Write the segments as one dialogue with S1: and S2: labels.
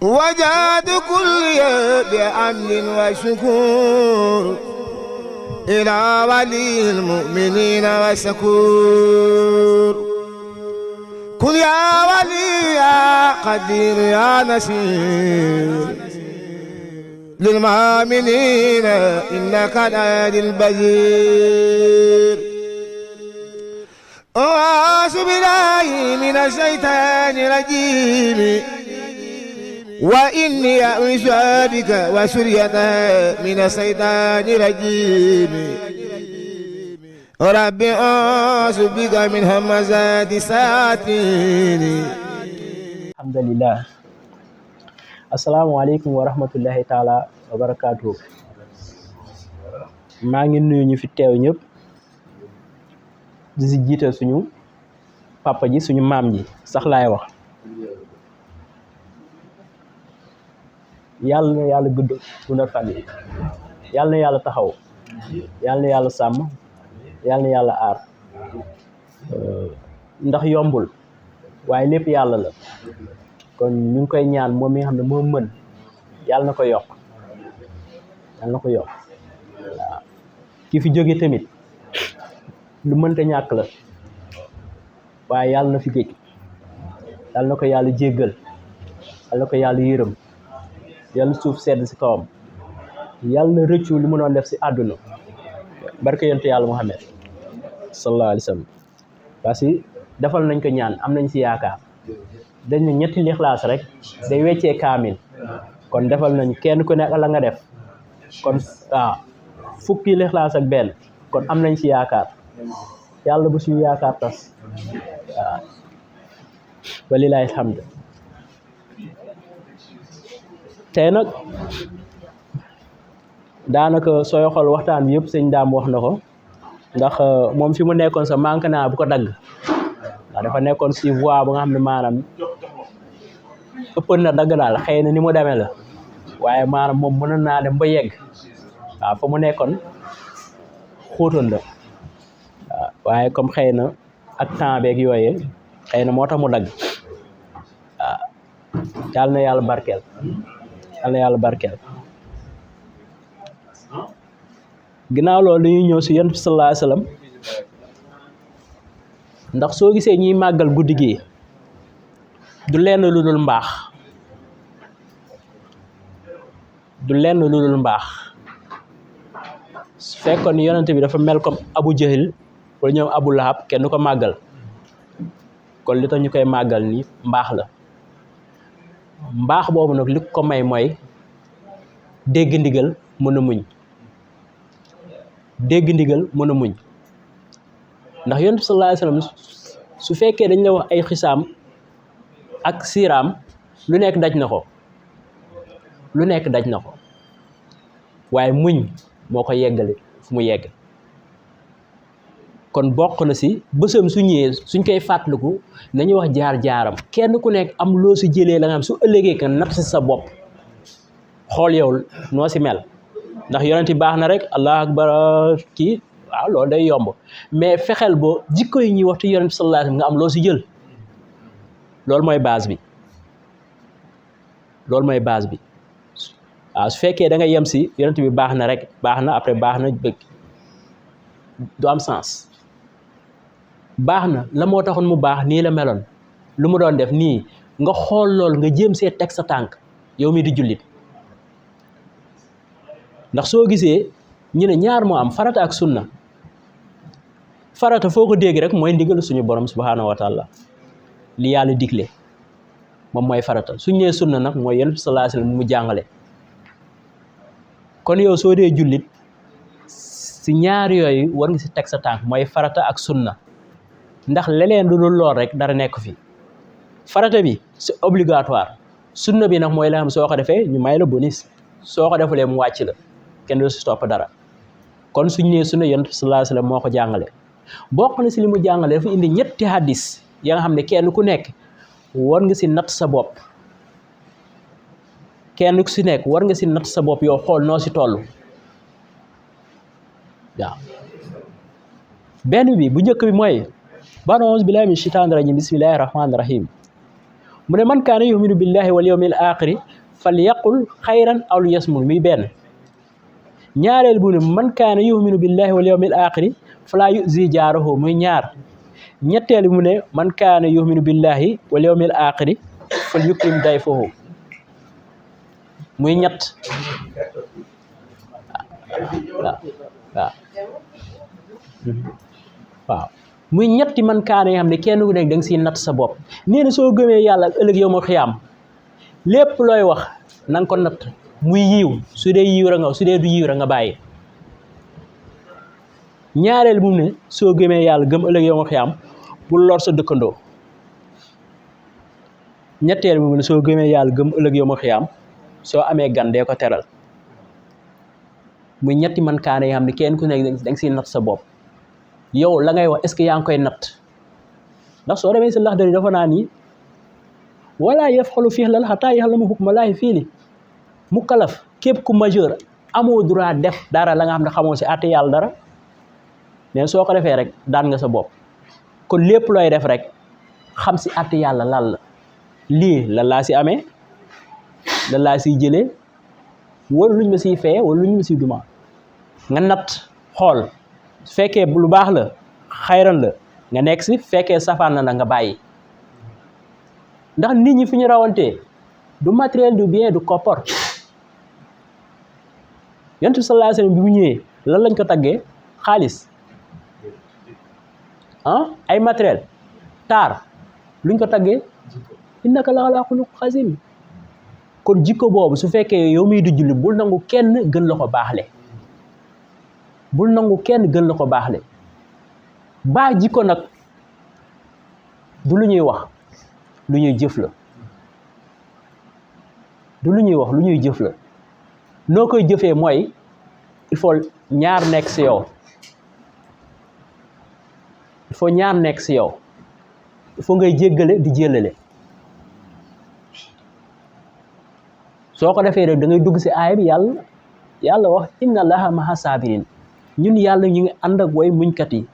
S1: وجاد كل بأمن وشكور إلى ولي المؤمنين وشكور. كن يا ولي يا قدير يا نسير للمؤمنين إنك الهادي البشير. أعوذ بالله من الشيطان الرجيم وإني أعوذ بك وذريتها من الشيطان الرجيم رب أعوذ بك من همزات الشياطين.
S2: alhamdulillah. Asalaamaaleykum wa rahmatullahi taala wa barakaatu. maa ngi nuyu ñu fi teew ñëpp di si jiital suñu papa ji suñu maam ji sax laay wax. yàlla na yàlla guddal fan yi, yàlla na yàlla taxaw, yàlla na yàlla sàmm, yàlla na yàlla aar. ndax yombul waaye lépp yàlla la, kon ñu ngi koy ñaan moom mi nga xam ne moo mën, yàlla na ko yokk, yàlla na ko yokk. waaw ki fi jóge tamit lu mënta ñàkk la, waaye yàlla na fi géej, yàlla na ko yàlla jéggal, yàlla na ko yàlla yërëm, yàlla suuf sedd si kawam, yàlla na rëccu li mu doon def si àdduna. barke yonent yàlla Muhammad sallallahu alayhi wa sallam. parce que defal nañ ko ñaan, am nañ si yaakaar. dañ ne ñetti lixlaas rek day weccee kaamil, kon defal nañ kenn ku nekk la nga def, kon waaw fukki lixlaas ak benn, kon am nañ si yaakaar. yàlla bu suñu yaakaar tas. waaw walilahi alhamd. tey nag daanaka sooy xool waxtaan bi yëpp sëñ Daam wax na ko, ndax moom fi mu nekkoon sa manque naa bu ko dagg, ndax dafa nekkoon si voie bu nga xam ne maanaam ëppoon na dagg daal, xëy na ni mu demee la, waaye maanaam moom mënoon naa dem ba yegg. waaw fa mu nekkoon xóotoon la. waaw waaye comme xëy na ak temps beeg yooyee xëy na moo tax mu dagg. waaw yàlla na yàlla barkeel, yàlla na yàlla barkeel. ginnaaw loolu dañuy ñëw si yonent bi sallallahu alayhi wa sallam, ndax soo gisee ñuy màggal guddi gi du lenn lu dul mbaax, du lenn lu dul mbaax. su fekkoon ni yonent bi dafa mel comme Abu Jahil wala ñoom Abu Lahab, kenn du ko màggal. kon li tax ñu koy màggal ni mbaax la. mbaax boobu nag li ko may mooy dégg ndigal mën a muñ, dégg ndigal mën a muñ. ndax yonent bi sallallahu alayhi wa sallam su fekkee dañ la wax ay xisaam ak siiraam, lu nekk daj na ko, lu nekk daj na ko, waaye muñ moo ko yeggali fu mu yegg. kon bokk na si bësam su ñëwee suñ koy fàttaliku nañu wax jaar-jaaram, kenn ku nekk am loo si jëlee la nga xam su ëllëgee kan natt si sa bopp, xool yow noo si mel. ndax yonent bi baax na rek allah akbar kii, waaw loolu day yomb, mais fexeel boo jikko yi ñuy waxtu yonent bi sallallahu alayhi wa sallam nga am loo si jël. loolu mooy base bi, loolu mooy base bi. waaw su fekkee da nga yem si yonent bi baax na rek, baax na après baax na bëgg, du am sens. baax na la moo taxoon mu baax, nii la meloon, lu mu doon def nii, nga xool loolu nga jéem see teg sa tànk yow mi di jullit. ndax soo gisee ñu ne ñaar moo am, farata ak sunna. farata foo ko dégg rek mooy ndigal suñu borom subhaanahu wa taala, li yàlla digle moom mooy farata. suñ nee sunna nag mooy yonent bi sallallahu alayhi wa sallam mu jàngale. kon yow soo dee jullit si ñaar yooyu war nga si teg sa tànk, mooy farata ak sunna. ndax leneen lu dul lool rek dara nekk fi. farata bi c'est obligatoire, sunna bi nag mooy la xam soo ko defee ñu may la bonus, soo ko defulee mu wàcc la, kenn du si topp dara. kon suñ nee sunna yonent bi sallallahu alayhi wa sallam moo ko jàngale. bokk na si li mu jàngale dafa indi ñetti hadis ya nga xam ne kenn ku nekk war nga si natt sa bopp, kenn ku si nekk war nga si natt sa bopp yow xool noo si toll. waaw benn bi bu njëkk bi mooy ba'da auzu billahi min shaytaani rajim bismillahi rahmaani rahim mu ne man kaana yuminu billahi wal yawmil aaxiri fal yaqul xayran aw liyasmut muy benn. ñaareel bu ne man kaana yuminu billahi wal yawmil aaxiri falaa yuzi jaarahu muy ñaar. ñetteel mu ne man kaana yuminu billahi wal yawmil aaxiri fal yukrim dayfahu muy ñett. waaw muy ñetti man kaana yoo xam ne kenn ku nekk da nga siy natt sa bopp. nee na soo gëmee yàlla ak ëllëg yow ma xiyaam lépp looy wax na nga ko natt muy yiw su dee yiw ra nga su dee du yiw ra nga bàyyi. ñaareel mu ne soo gëmee yàlla gëm ëllëg yow ma xiyaam bul lor sa dëkkandoo. ñetteel mu ne soo gëmee yàlla gëm ëllëg yow ma xiyaam soo amee gan dee ko teral. muy ñetti man kaana yoo xam ne kenn ku nekk da nga siy natt sa bopp. yow la ngay wax est-ce que yaa ngi koy natt ndax soo demee si Laxdari dafa naa ni wala yafxalu fi'lan hattaa ya'lama hukma Laahi fiihi mukallaf képp ku majeur amoo droit def dara la nga xam ne xamoo si àtte yàlla dara mais soo ko defee rek daan nga sa bopp. kon lépp looy def rek xam si àtte yàlla lan la lii lan laa si amee lan laa siy jëlee wala luñ ma siy feye wala luñ ma siy duma nga natt xool. su fekkee lu baax la xayran la nga nekk si fekkee safaan na nga bàyyi ndax nit ñi fi ñu rawantee du matériel du bien du koppar. Yonent bi sallallahu alayhi wasallam bi mu ñëwee lan lañ ko taggee xaalis ay matériel taar luñ ko taggee innaka la ala xuluq xasim. kon jikko boobu su fekkee yow miy du julli bul nangu kenn gën la ko baaxle. bul nangu kenn gën la ko baaxle. baa jikko nag du lu ñuy wax lu ñuy jëf la. du lu ñuy wax lu ñuy jëf la. noo koy jëfee mooy il faut ñaar nekk si yow. il faut ñaar nekk si yow. il faut ngay jéggale di jéllale. soo ko defee rek da ngay dugg si aaya bi yàlla wax inna allaha maha sabirin ñun yàlla ñu ngi ànd ak way muñkat yi.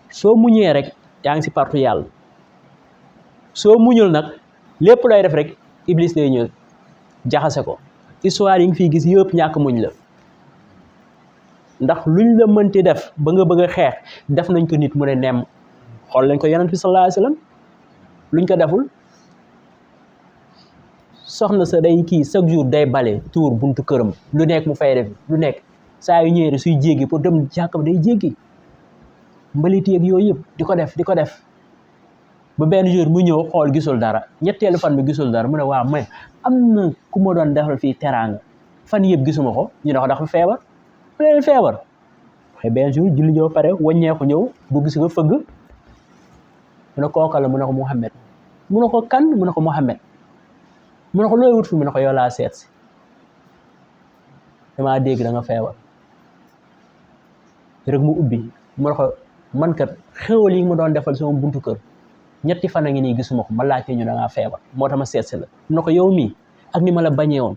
S2: soo muñee rek yaa ngi si partu yàlla. soo muñul nag lépp lay def rek iblis day ñëw jaxase ko. histoire yi nga fiy gis yëpp ñàkk muñ la ndax luñ la mënti def ba nga bëgg a xeex def nañ ko nit mu ne nemm. xool lañ ko yonent bi sallallahu alayhi wasallam luñ ko deful. soxna sa day kii chaque jour day bale tuur buntu këram lu nekk mu fay def lu nekk saa yu ñëwee suy jéggi pour dem jàkkam day jéggi mbalit yeeg yooyu yëpp di ko def ba benn jour mu ñëw xool gisul dara ñetteelu fan bi gisul dara mu ne waaw mais am na ku ma doon defal fii teraanga fan yëpp gisuma ko ñu ne ko dafa feebar mu ne feebar xëy benn jour julli ñëw pare wàññeeku ñëw bu gis nga fëgg mu ne kooka la mu ne ko Mouhamed mu ne ko kan mu ne ko Mouhamed mu ne ko looy wut fi mu ne ko yow laa seet si damaa dégg da nga feebar rek mu ubbi mu ne ko man kat xéwal yi ma doon defal sama buntu kër ñetti fan a ngi nii gisuma ko ma laajte ñu da ngaa feebar moo tax ma seet si la mu ne ko yow mii ak ni ma la bañee woon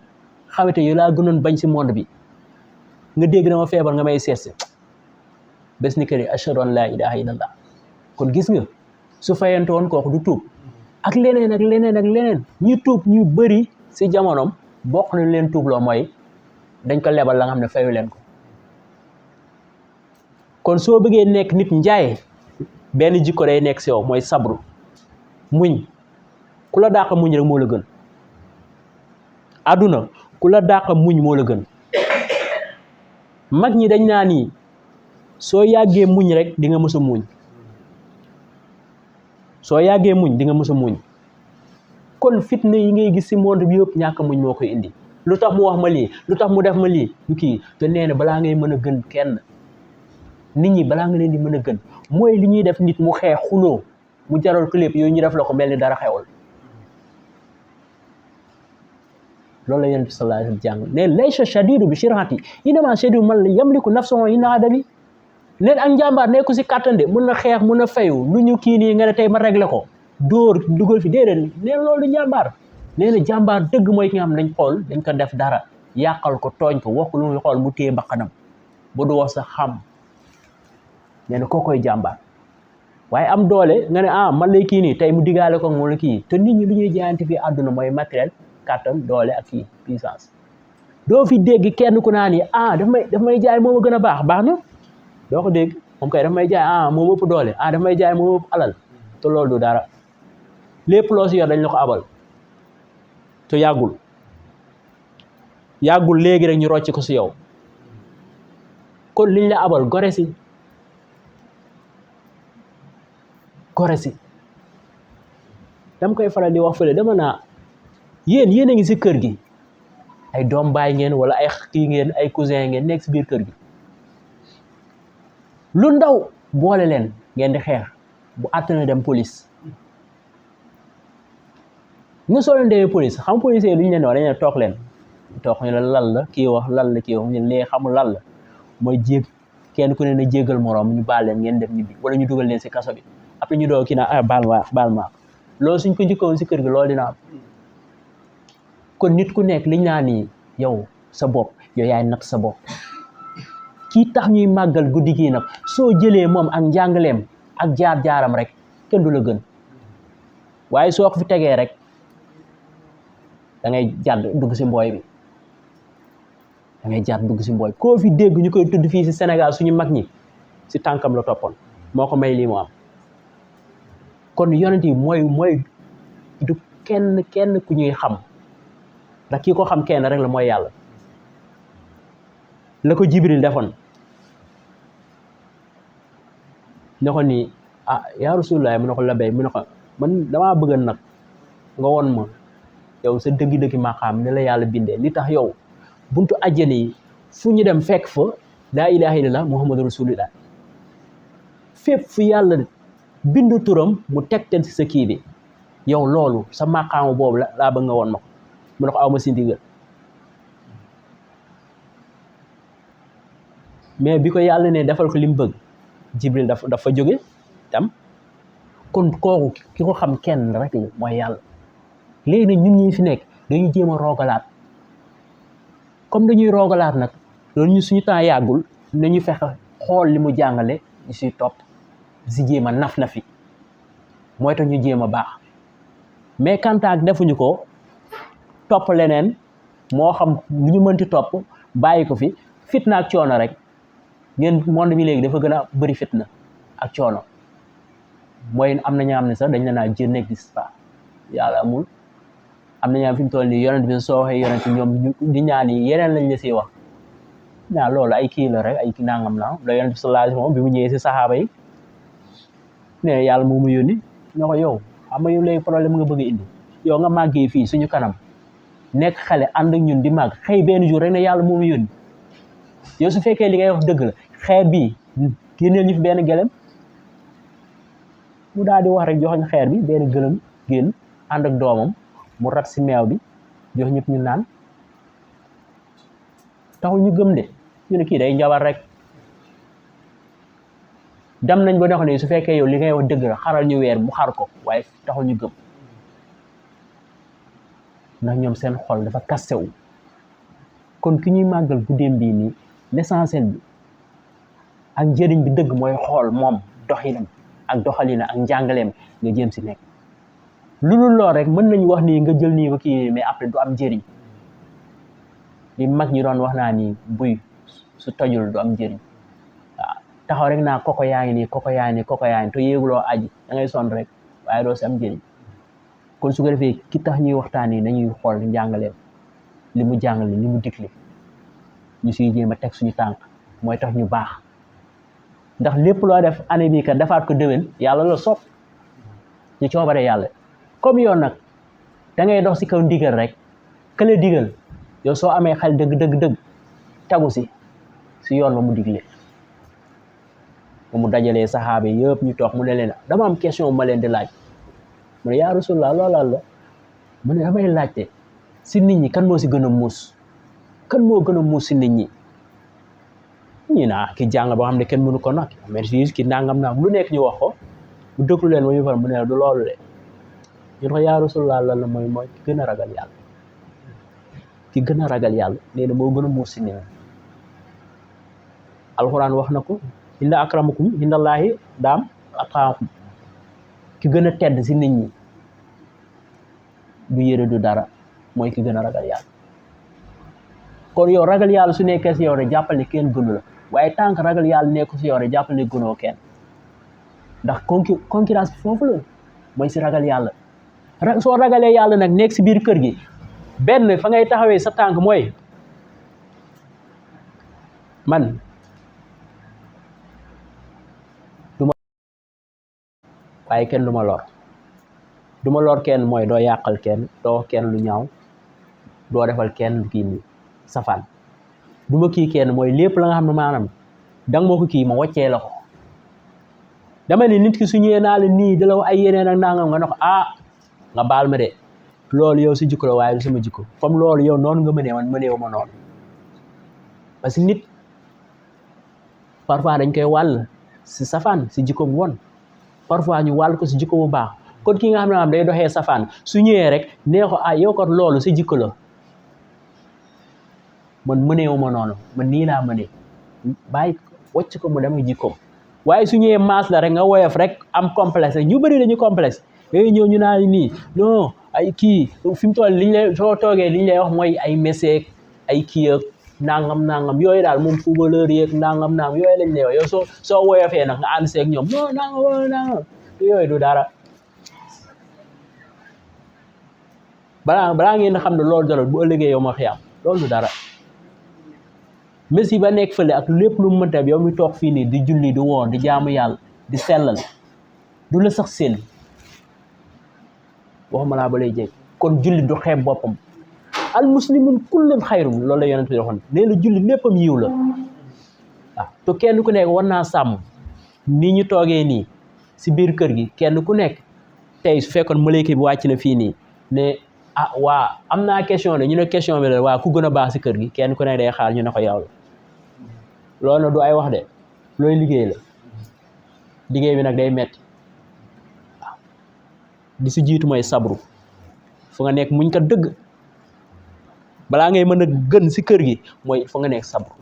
S2: xamante yow laa gënoon bañ si monde bi nga dégg dama feebar nga may seet si bés ni que ni ashhadu an laa ilaaha illallah. kon gis nga su fayante woon kooku du tuub. ak leneen ak leneen ak leneen ñi tuub ñu bëri si jamonoom bokk nañ leen tuubloo mooy dañ ko lebal la nga xam ne fayu leen ko. kon soo bëggee nekk nit njaay benn jikko day nekk si yow mooy sabru muñ. ku la dàq muñ rek moo la gën. àdduna ku la dàq muñ moo la gën. mag ñi dañ naa nii soo yàggee muñ rek di nga mës a muñ. soo yàggee muñ di nga mës a muñ. kon fitna yi ngay gis ci monde bi yëpp ñàkk muñ moo koy indi. lu tax mu wax ma lii lu tax mu def ma lii lu kii te nee na balaa ngay mën a gën kenn nit ñi balaa nga leen di mën a gën mooy li ñuy def nit mu xeex xuloo mu jaral ko lépp yooyu ñu def la ko mel ni dara xewal. loolu la Yonent bi sallallahu alayhi wa sallam jàng ne laysa shadidu bi shirhati inama shadidu man yamliku nafsahu inda adabi. neen ak njàmbaar nekku si kàttan de mun na xeex mun na fayu lu ñu kii nii nga ne tey ma réglé ko dóor dugal fi déedéet neen loolu njàmbaar. nee na jàmbaar dëgg mooy ki nga xam dañ xool dañ ko def dara yàqal ko tooñ ko wax lu muy xool mu téye mbaqanam ba du wax sa xam nee na koo koy jàmbaar waaye am doole nga ne man lay kii nii tey mu digaale ko moom la kii te nit ñi lu ñuy jaayante fii àdduna mooy matériel kàttan doole ak kii puissance doo fi dégg kenn ku naa ni daf may jaay moo ma gën a baax na doo ko dégg moom kay daf may jaay moo ëpp doole daf may jaay moo ëpp alal te loolu du dara lépp loo si yor dañ la ko abal te yàggul léegi rek ñu rocc ko si yow kon liñ la abal gore si dama koy faral di wax fële dama naa yéen a ngi si kër gi ay doom baay ngeen wala ay kii ngeen ay cousin ngeen nekk si biir kër gi lu ndaw boole leen ngeen di xeex bu àttana dem police nga soo leen demee police xam policier lu ñu leen wax dañu ne toog ñu la kii wax lan la kii wax ñu lee xamul lan la mooy kenn ku ne na jéggal moroom ñu baal leen ngeen def ñibbi wala ñu dugal leen si kaso bi après ñu doo kii naa baal ma loolu suñ ko njëkkoon si kër gi loolu dina am kon nit ku nekk liñ naa nii yow sa bopp yow yaay natt sa bopp kii tax ñuy màggal guddi gii nag soo jëlee moom ak njàngaleem ak jaar-jaaram rek kenn du la gën waaye soo ko fi tegee rek da ngay jàdd dugg si mbooy bi koo fi dégg ñu koy tudd fii si Sénégal suñu mag ñi si tànkam la toppoon moo ko may lii mu am kon yonent yi mooy du kenn ku ñuy xam ndax kii ko xam kenn rek la mooy yàlla la ko Jibril defoon ne ko nii yaa Rasulullah mu ne ko labay mu ne ko man damaa bëgg nag nga won ma yow sa dëgg-dëgg maqaam ne la yàlla bindee li tax yow buntu àjjana yi fu ñu dem fekk fa laa ilaaha illallah muhammadu rasulullah fépp fu yàlla bindu turam mu tegtal si sa kii bi yow loolu sa maqaama boobu laa bëgg nga won ma ko mu ne ko aw ma si ndigal mais bi ko yàlla ne defal ko li mu bëgg Jibril dafa jóge tam kon kooku ki ko xam kenn rek la mooy yàlla léegi nag ñun ñi fi nekk dañuy jéem a roogalaat comme dañuy roogalaat nag loolu ñu suñu temps yàggul nañu fexe xool li mu jàngale ñu siy topp si jéem a naf na fi mooy tax ñu jéem a baax mais kantaak defuñu ko topp leneen moo xam lu ñu mënti topp bàyyi ko fi fitna ak coono rek ngeen monde bi léegi dafa gën a bëri fitna ak coono mooy am na ñoo xam ne sax dañ la naa Dieu n'existe pas yàlla amul am na ñoo fi mu toll nii yonent bi soo waxee yonent ñoom di ñaan yi yeneen lañ la siy wax loolu ay kii la rek ay kii nangam la yonent bi sallallahu alayhi wa sallam bi mu ñëwee si saxaaba yi ne yàlla moo mu yónni ñoo ko yow xam nga yow léegi problème nga bëgg a indi yow nga màggee fii suñu kanam nekk xale ànd ak ñun di màgg xëy benn jour rek ne yàlla moo mu yónni yow su fekkee li ngay wax dëgg la xeer bii génneel ñu fi benn gëlëm mu daal di wax rek joxoñ xeer bi benn gëlëm génn ànd ak doomam mu rat si meew bi jox ñëpp ñu naan taxul ñu gëm de ñu ne kii day njabar rek dem nañ ba ne su fekkee yow li ngay wax dëgg la xaral ñu weer mu xar ko waaye taxul ñu gëm ndax ñoom seen xol dafa kastewu kon ki ñuy màggal guddeem bii nii l'essentiel bi ak njëriñ bi dëgg mooy xool moom doxinam ak doxalina ak njàngaleem nga jéem si nekk lu dul lool rek mën nañu wax nii nga jël nii ba kii mais après du am njëriñ li mag ñi doon wax naa ni buy su tojul du am njëriñ waaw taxaw rek naa koko yaa ngi nii koko yaa ngi nii koko yaa ngi te yéeguloo aji da ngay sonn rek waaye doo si am njëriñ kon su ko defee ki tax ñuy waxtaan yi nañuy xool njàngaleem li mu jàngale li mu digle ñu siy jéem a teg suñu tànk mooy tax ñu baax ndax lépp loo def année bii kat defaat ko déwén yàlla la sopp ñu coobare yàlla comme yoon nag da ngay dox si kaw ndigal rek kële digal yow soo amee xel dëgg tagu si yoon ba mu digle ba mu dajalee saxaaba yi yëpp ñu toog mu ne leen dama am question ma leen di laaj mu ne yaa Rasulullah loolaal la mu ne damay laajte si nit ñi kan moo si gën a muus kan moo gën a muus si nit ñi ñu naa ki jàng boo xam ne kenn mënu ko nag merci ki nangam naa lu nekk ñu wax ko mu déglu leen ba ñu far mu ne du loolu de ñu ko yaa Rasulullah lan la mooy ki gën a ragal yàlla ki gën a ragal yàlla nee na moo gën a muus si nit ñi alxuraan wax na ko inna akramakum indallaahi daam atqaakum ki gën a tedd si nit ñi du yére du dara mooy ki gën a ragal yàlla kon yow ragal yàlla su nekkee si yow rek jàppal ne kenn gënu la waaye tant que ragal yàlla nekku si yow rek jàppal ne gënoo kenn ndax concurrence bi foofu la mooy si ragal yàlla soo ragalee yàlla nag nekk si biir kër gi benn fa ngay taxawee sa tànk mooy man du ma waaye kenn du ma lor kenn mooy doo yàqal kenn doo wax kenn lu ñaaw doo defal kenn lu kii ni safaan du ma kii kenn mooy lépp la nga xam ne maanaam danga moo ko kii ma waccee la ko dama ne nit ki su ñëwee naa la nii da la wax ay yeneen ak nangam nga ne ko nga baal ma de loolu yow si jikko la waaye du sama jikko comme loolu yow noonu nga mënee man mëneewu ma noonu parce que nit parfois dañ koy wàll si safaan si jikko bu won parfois ñu wàll ko si jikko bu baax kon ki nga xam ne am day doxee safaan su ñëwee rek nee ko yow kat loolu si jikko la man mëneewu ma noonu man nii laa mënee bàyyi wàcc ko mu dem ak jikkoom waaye su ñëwee maas la rek nga woyof rek am complexe rek ñu bëri dañu complexe yooyu ñëw ñu naan nii non ay kii fi mu toll liñ lay soo toogee liñ lay wax mooy ay meseek ay kii ak nangam yooyu daal moom footballeur yeeg nangam yooyu lañ lay wax yow soo woyofee nag nga ànd seeg ñoom non nangam yooyu du dara balaa ngeen xam ne loolu dara bu ëllëgee yow ma xiyam loolu du dara Messi ba nekk fële ak lépp lu mu mënta yow mi toog fii nii di julli di woor di jaamu yàlla di sellal du la sax seen waxuma laa ba lay jég kon julli du xeeb boppam al muslimun kullun xayrun loolu la yonent bi waxoon nee na julli léppam yiw la waaw te kenn ku nekk war naa sàmm ni ñu toogee nii si biir kër gi kenn ku nekk tey su fekkoon malayka bi wàcc na fii nii ne waa am naa question ne ñu ne question bi la waa ku gën a baax si kër gi kenn ku nekk day xaar ñu ne ko yow la loolu nag du ay wax de looy liggéey la liggéey bi nag day metti waaw di si jiitu mooy sabru fu nga nekk muñ ko dëgg balaa ngay mën a gën si kër gi mooy fu nga nekk sabru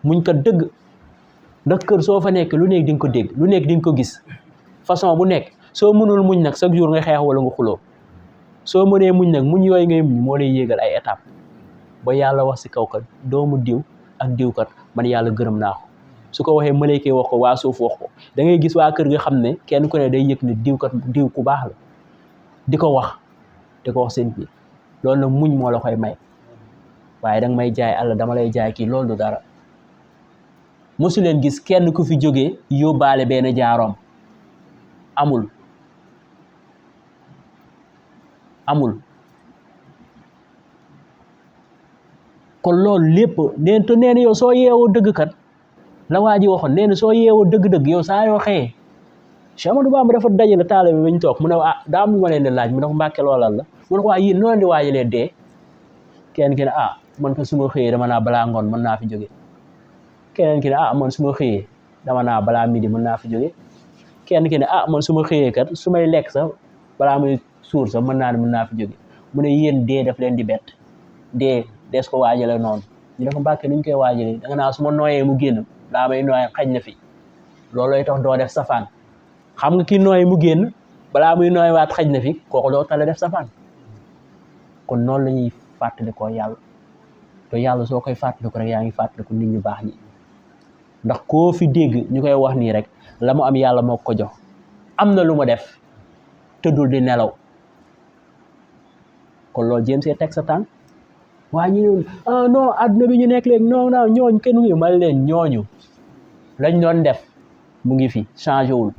S2: muñ ko dëgg ndax kër soo fa nekk lu nekk di nga ko dégg lu nekk di nga ko gis façon bu nekk soo mënul muñ nag chaque jour nga xeex wala nga xuloo soo mënee muñ nag muñ yooyu ngay muñ moo lay yéegal ay étape ba yàlla wax si kaw kat doomu diw ak diw kat man yàlla gërëm naa ko su ko waxee malayka wax ko waa suuf wax ko da ngay gis waa kër ga xam ne kenn ku ne day yëg ne diw ku baax la di ko wax seen biir loolu nag muñ moo la koy may waaye danga may jaay àlla dama lay jaay kii loolu du dara mosu leen gis kenn ku fi jógee yóbbaale benn jaaroom amul kon loolu lépp nee na yow soo yeewoo dëgg kat la waa ji waxoon nee na soo yeewoo dëgg-dëgg yow saa yoo xëyee Cheikh Amadou Bamba dafa dajale taale bi bañ toog mu ne daa am lu ma leen di laaj mu ne ko Mbàkke loolal la mu ne ko yéen noo leen di waajalee dee kenn ki ne man ko su ma xëyee dama naa balaa ngoon mën naa fi jóge keneen ki ne man su ma xëyee dama naa balaa midi mën naa fi jóge kenn ki ne man su ma xëyee kat su may lekk sax balaa muy suur sax mën naa fi jóge mu ne yéen dee daf leen di bett dee des ko waajale noonu ñu ne ko Mbàkke nuñ koy waajalee da nga naa su ma nooyee mu génn daa may nooyee xaj na fi loolooy tax doo def safaan xam nga ki nooy mu génn balaa muy nooy waat xaj na fi kooku doo tale def safaan kon noonu la ñuy fàttalikoo yàlla te yàlla soo koy fàttaliku rek yaa ngi fàttaliku nit ñu baax ñi ndax koo fi dégg ñu koy wax nii rek la mu am yàlla moo ko jox am na lu ma def tëddul di nelaw kon loolu jéem see teg sa tànk waa ñu non àdduna bi ñu nekk léegi non ñooñu kenn mu mal leen ñooñu lañ doon def mu ngi fi changé wul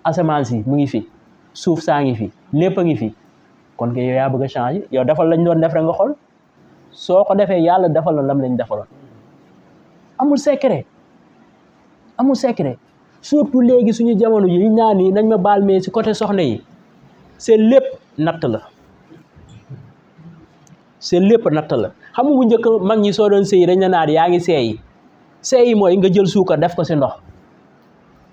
S2: asamaan si mu ngi fi suuf saa ngi fi lépp a ngi fi kon yow yaa bëgg a changé yow defal lañ doon def rek nga xool soo ko defee yàlla defal la lam lañ defaloon amul secret surtout léegi suñu jamono yi ñaan yi nañ ma baal mais si côté soxna yi c'est lépp natt la xam nga bu njëkk mag ñi soo doon sëyi dañ la naan yaa ngi seeyi mooy nga jël suukar def ko si ndox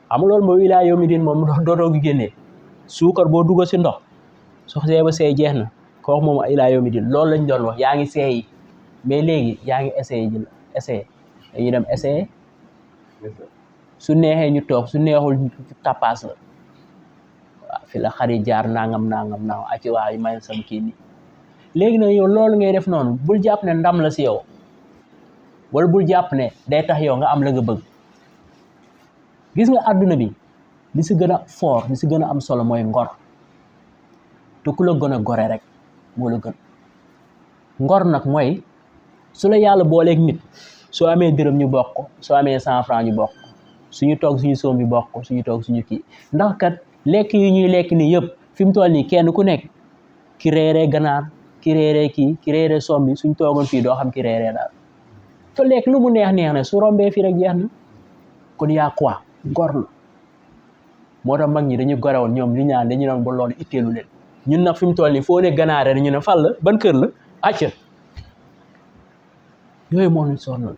S2: xam nga loolu mooy ilaa yow mi din moom dootoo gi génnee suukar boo dugal si ndox soo see ba seey jeex na kooku moom ilaa yow mi din loolu lañ doon wax yaa ngi seeyi mais léegi yaa ngi essayé dañuy dem essayé su neexee ñu toog su neexul tappaas la fi la xari jaar nangam naaw aci waa may sam kii nii léegi nag yow loolu ngay def noonu bul jàpp ne ndam la si yow wala bul jàpp ne day tax yow nga am la nga bëgg gis nga àdduna bi li si gën a fort li si gën a am solo mooy ngor te ku la gën a gore rek moo la gën ngor nag mooy su la yàlla booleeg nit soo amee dërëm ñu bokk soo amee 100 francs ñu bokk suñu toog suñu soom bi bokk suñu toog suñu kii ndax kat lekk yi ñuy lekk nii yëpp fi mu toll nii kenn ku nekk ki reeree ganaar ki reeree kii ki reeree soom bi suñ toogoon fii doo xam ki reeree daal te lekk lu mu neex ne su rombee fii rek jeex na kon yaa quoi ngor la moo tax mag ñi dañu gore woon ñoom li ñaan dañu doon ba loolu itteelu leen ñun nag fi mu toll nii foo ne ganaar rek ñu ne fal la ban kër la acca yooyu moo ñu sonal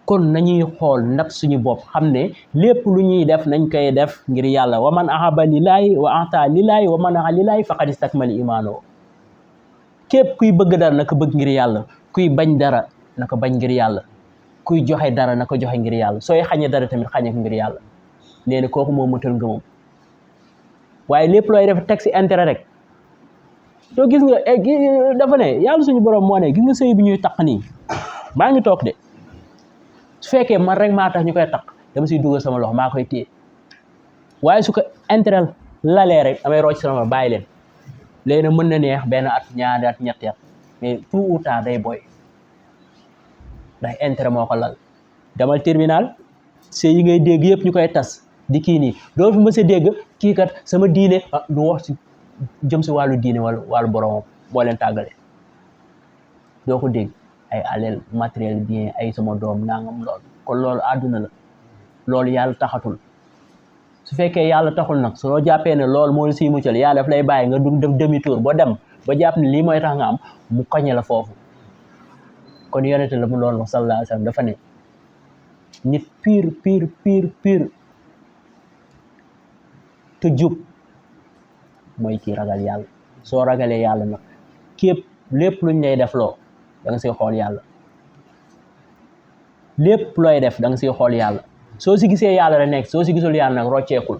S2: kon nañuy xool nag suñu bopp xam ne lépp lu ñuy def nañ koy def ngir yàlla wa man ahaba lillaahi wa ata lillaahi wa man aha lillaahi faqad istakmala imaanoo képp kuy bëgg dara na ko bëgg ngir yàlla kuy bañ dara na ko bañ ngir yàlla kuy joxe dara na ko joxe ngir yàlla sooy xañe dara tamit xañe ko ngir yàlla nee na kooku moo mëtal ngëmam waaye lépp looy def teg si intérêt rek to gis nga dafa ne yàlla suñu borom moo ne gis nga sëy bi ñuy taq nii maa ngi toog de su fekkee man rek maa tax ñu koy taq dama siy dugal sama loxo maa koy téye waaye su ko intérêt lalee rek damay rocc sama bàyyi leen léegi nag mën na neex benn at ñaari at ñetti at mais tout ou tard day boy ndax intérêt moo ko lal demal terminal sëy yi ngay dégg yëpp ñu koy tas di kii nii doo fi mës a dégg kii kat sama diine du wax si jëm si wàllu diine wala wàllu boromam moo leen tàggale doo ko dégg ay alal matériel bien ay sama doom nangam loolu kon loolu àdduna la loolu yàlla taxatul su fekkee yàlla taxul nag soo jàppee ne loolu moo la siy muccal yàlla daf lay bàyyi nga dug def demi tour ba dem ba jàpp ne lii mooy tax nga am mu koñe la foofu kon yonente la mu loolu wax sallallahu alayhi wa sallam dafa ne nit pire te jub mooy kii ragal yàlla soo ragalee yàlla nag képp lépp luñ lay def loo da nga siy xool yàlla lépp looy def da nga siy xool yàlla soo si gisee yàlla la nekk soo si gisul yàlla nag rocceekul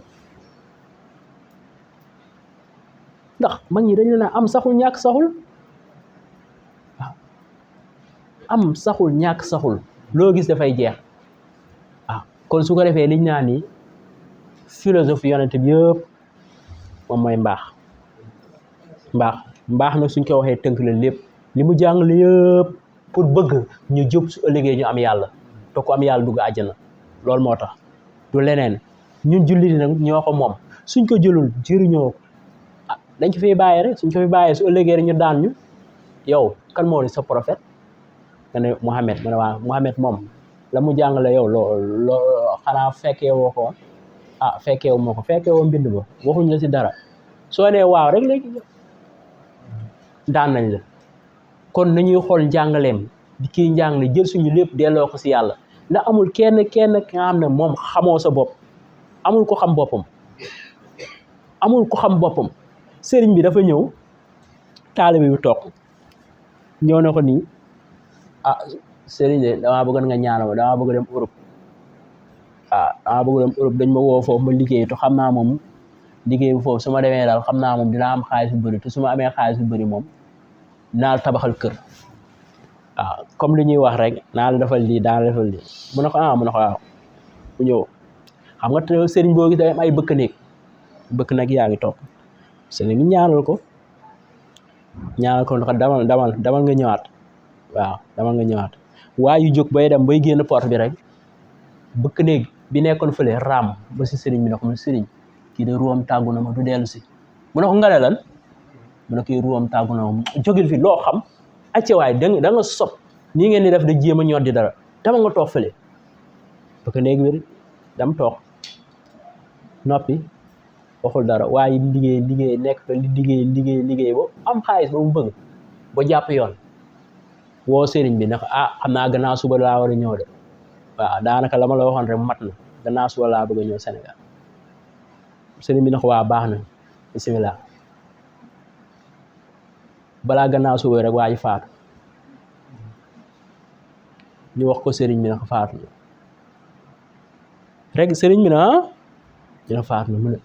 S2: ndax mag ñi dañu ne am saxul ñàkk saxul waaw am saxul ñàkk saxul loo gis dafay jeex waaw kon su ko defee liñ naa ni philosophie yonent bi yëpp moom mooy mbaax nag suñ ko waxee tënk la lépp li mu jàngale yëpp pour bëgg ñu jub su ëllëgee ñu am yàlla te ku am yàlla dugg àjjana loolu moo tax du leneen ñun jullit nag ñoo ko moom suñ ko jëlul jëriñoo dañ ko fiy bàyyi rek suñ ko fi bàyyee su ëllëgee rek ñu daan ñu yow kan moo di sa prophète nga ne Mouhamed ma ne waa Mouhamed moom la mu jàngale yow loo xanaa fekkee woo ko fekkee wu moo ko fekkee woo mbind ba waxuñ la si dara soo nee waaw rek léegi daan nañ la kon nañuy xool njàngaleem di kii njàngale jël suñu lépp delloo ko si yàlla ndax amul kenn ki nga xam ne moom xamoo sa bopp amul ko xam boppam sëriñ bi dafa ñëw taalibe bi toog ñëw na ko nii sëriñ de damaa bëggoon nga ñaanal ma damaa bëgg dem Europe damaa bëgg dem Europe dañ ma woo foofu ma liggéey te xam naa moom liggéey bu foofu su ma demee daal xam naa moom dinaa am xaalis bu bëri te su ma amee xaalis bu bëri moom naa la tabaxal kër comme li ñuy wax rek naa la defal lii daa la defal lii mu ne ko mu ne ko waaw mu ñëw xam nga te sëriñ boo gis day am ay bëkk nag yaa ngi toog sëriñ bi ñaanal ko ndax damal nga ñëwaat waaw damal nga ñëwaat waaye yu jóg bay dem bay génn porte bi rek bëkk néeg bi nekkoon fële raam ba si sëriñ bi ne ko mu sëriñ kii de ruwam tàggu na ma du dellu si mu ne ko nga ne lan mu ne kii ruwam tàggu na ma jógil fi loo xam acce waay da nga sob nii ngeen di def da jéem a ñor di dara dama nga toog fële bëkk néeg bi dam toog noppi waxul dara waaye liggéey nekk fa liggéey ba am xaalis ba mu bëgg ba jàpp yoon woo sëriñ bi ne ko xam naa gannaaw suba laa war a ñëw de waaw daanaka la ma la waxoon rek mat na gannaaw suba laa bëgg a ñëw Sénégal sëriñ bi ne ko waa baax na bisimilah balaa gannaaw suba rek waa ji faatu ñu wax ko sëriñ bi ne ko faatu na rek sëriñ bi ne dina faatu na mu ne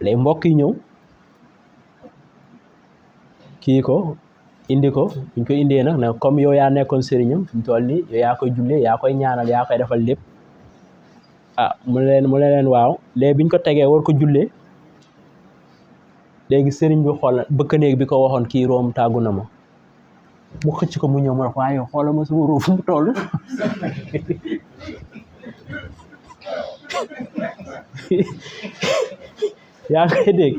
S2: léegi mbokk yi ñëw kii ko indi ko buñ ko indee nag ne comme yow yaa nekkoon sëriñam fi mu toll nii yow yaa koy jullee yaa koy ñaanal yaa koy defal lépp mu ne leen waaw léegi biñ ko tegee war ko jullee léegi sëriñ bi xool bëkk néeg bi ko waxoon kii room tàggu na ma mu xëcc ko mu ñëw ma ne ko waaye yow xoolal ma sama ruu fu mu toll yaa ngi koy dégg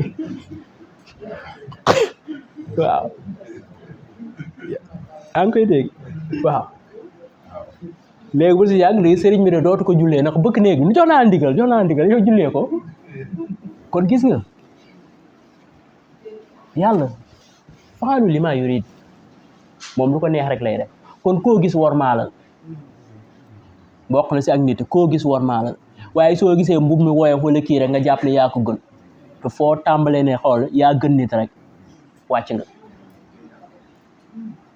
S2: waaw yaa ngi koy dégg waaw léegi bu si yàgg léegi sëriñ bi de dootu ko jullee nag bëkk néeg bi nu jox naa ndigal yow jullee ko kon gis nga yàlla faalu li maa yurid moom lu ko neex rek lay def kon koo gis wormaalal bokk na si ak nit koo gis wormaalal waaye soo gisee mbub mi woyof wala kii rek nga jàpp ne yaa ko gën te foo tàmbalee ne xool yaa gën nit rek wàcc nga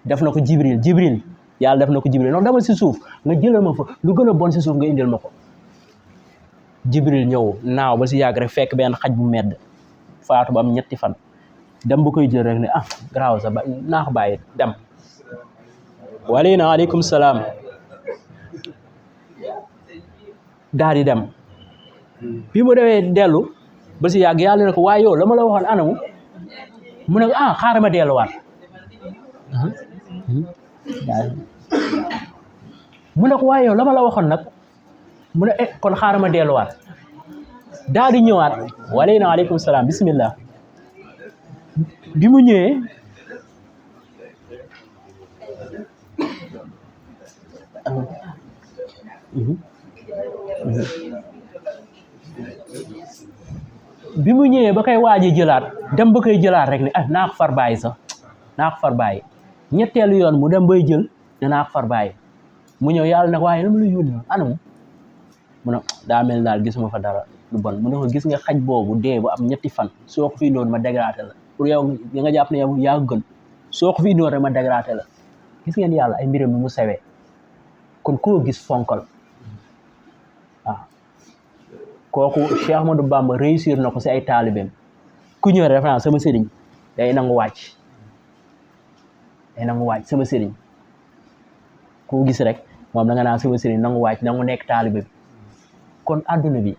S2: def na ko jibril yàlla def na ko jibril ndax dama si suuf nga jëlal ma fa lu gën a bon si suuf nga indil ma ko jibril ñëw naaw ba si yàgg rek fekk benn xaj bu medd faatu ba am 3 fan dem ba koy jël rek ne garaaw sa ba naa ko bàyyi dem waaleykum salaam daal di dem bi mu demee dellu ba si yàgg yàlla ne ko waaye yow la ma la waxoon anamu mu ne xaaral ma delluwaat mu ne ko waaye yow la ma la waxoon nag mu ne kon xaaral ma delluwaat daal di ñëwaat waaleykum salaam bismillah bi mu ñëwee ba koy waaji jëlaat dem ba koy jëlaat rek ne naa ko far bàyyi sax naa ko far bàyyi ñetteelu yoon mu dem bay jël ne naa ko far bàyyi mu ñëw yàlla nag waaye la ma la yónni anamu mu ne daa mel daal gisuma fa dara lu bon mu ne ko gis nga xaj boobu dee bu am 3 fan soo ko fii doon ma dégradé la pour yow nga jàpp ne yow yaa gën soo ko fii doon rek ma dégradé la gis ngeen yàlla ay mbiram mu sewee kon koo gis fonkal waaw kooku Cheikh Ahmadou Bamba réussir na ko si ay taalibeem ku ñëw rek dafa sama sëriñ day nangu wàcc sama sëriñ ku gis rek moom da nga naan sama sëriñ nangu wàcc nangu nekk taalibe bi kon àdduna bi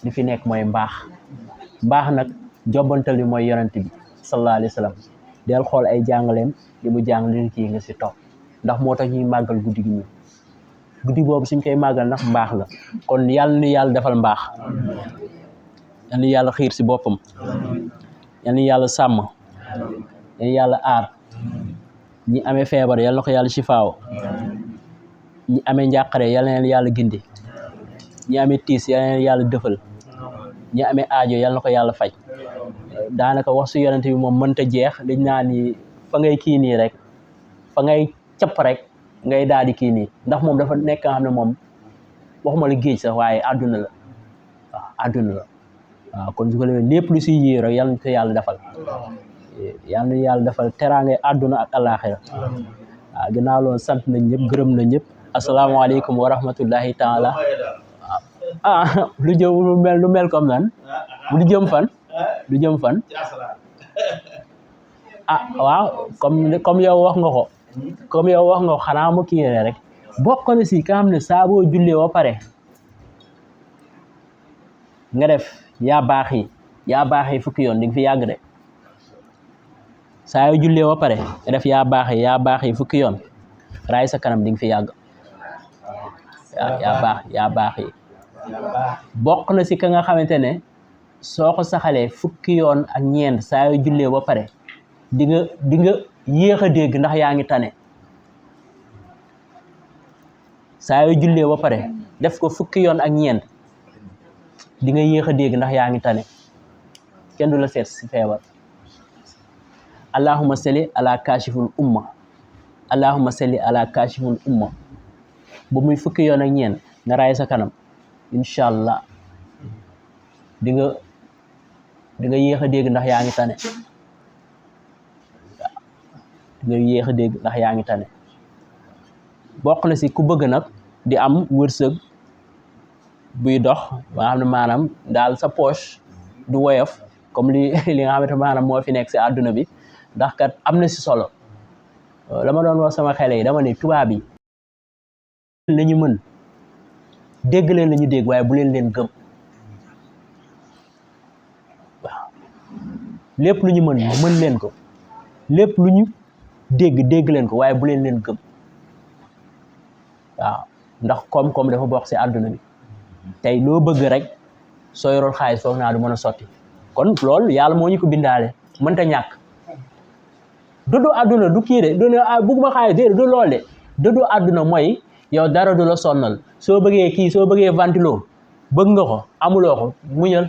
S2: li fi nekk mooy mbaax nag jobbantal bi mooy yonent bi sallallahu alayhi wa sallam del xool ay jàngaleem li mu jàngale kii nga si topp ndax moo tax ñuy màggal guddi gi guddi boobu suñ koy màggal ndax mbaax la kon yàlla ni yàlla defal mbaax yàlla ni yàlla xiir si boppam yàlla ni yàlla sàmm yàlla ni yàlla aar ñi amee feebar yàlla na ko yàlla sifaaw ñi amee njàqare yàlla na leen yàlla gindi ñi amee tiis yàlla na leen yàlla dëfal ñi amee aajo yàlla na ko yàlla faj daanaka wax su yonent bi moom mënta jeex dañ naa ni fa ngay kii nii rek fa ngay capp rek ngay daal di kii nii ndax moom dafa nekk nga xam ne moom waxuma la géej sax waaye àdduna la waaw àdduna la waaw kon su ko defee lépp lu siy yéer rek yàlla na ko yàlla defal yàlla na yàlla defal teraange àdduna ak alaaxira waaw ginnaaw loolu sant nañ ñëpp gërëm na ñëpp asalaamaaleykum wa rahmatullahi taala lu jëm lu mel comme nan lu jëm fan waaw comme yow wax nga ko xanaa mu kii rek bokk na si ka xam ne saa boo jullee ba pare nga def yaa baax yi fukki yoon di nga fi yàgg de saa yoo jullee ba pare nga def yaa baax yi fukki yoon raay sa kanam di nga fi yàgg yaa baax yi bokk na si ka nga xamante ne soo ko saxalee fukki yoon ak ñeent saa yoo jullee ba pare di nga yéex a dégg ndax yaa ngi tane saa yoo jullee ba pare def ko fukki yoon ak ñeent di nga yéex a dégg ndax yaa ngi tane kenn du la seet si feebar allahumma salli ala kashiful umma ba muy fukki yoon ak ñeent nga raay sa kanam incha allah di nga yéex a dégg ndax yaa ngi tane bokk na si ku bëgg nag di am wërsëg buy dox ba xam ne maanaam daal sa poche du woyof comme li li nga xamante maanaam moo fi nekk si àdduna bi ndax kat am na si solo la ma doon wax sama xale yi dama ne tubaab yi lañu mën dégg leen la ñu dégg waaye bu leen leen gëm waaw lépp lu ñu mën leen ko lépp lu ñu dégg leen ko waaye bu leen leen gëm waaw ndax koom-koom dafa bokk si àdduna bi tey loo bëgg rek soo yoroon xaalis foog naa du mën a sotti kon loolu yàlla moo ñu ko bindaale mënta ñàkk dëddu àdduna du kii de du ne bugguma xaalis déedéet du lool de dëddu àdduna mooy yow dara du la sonnal soo bëggee kii soo bëggee ventilo bëgg nga ko amuloo ko muñal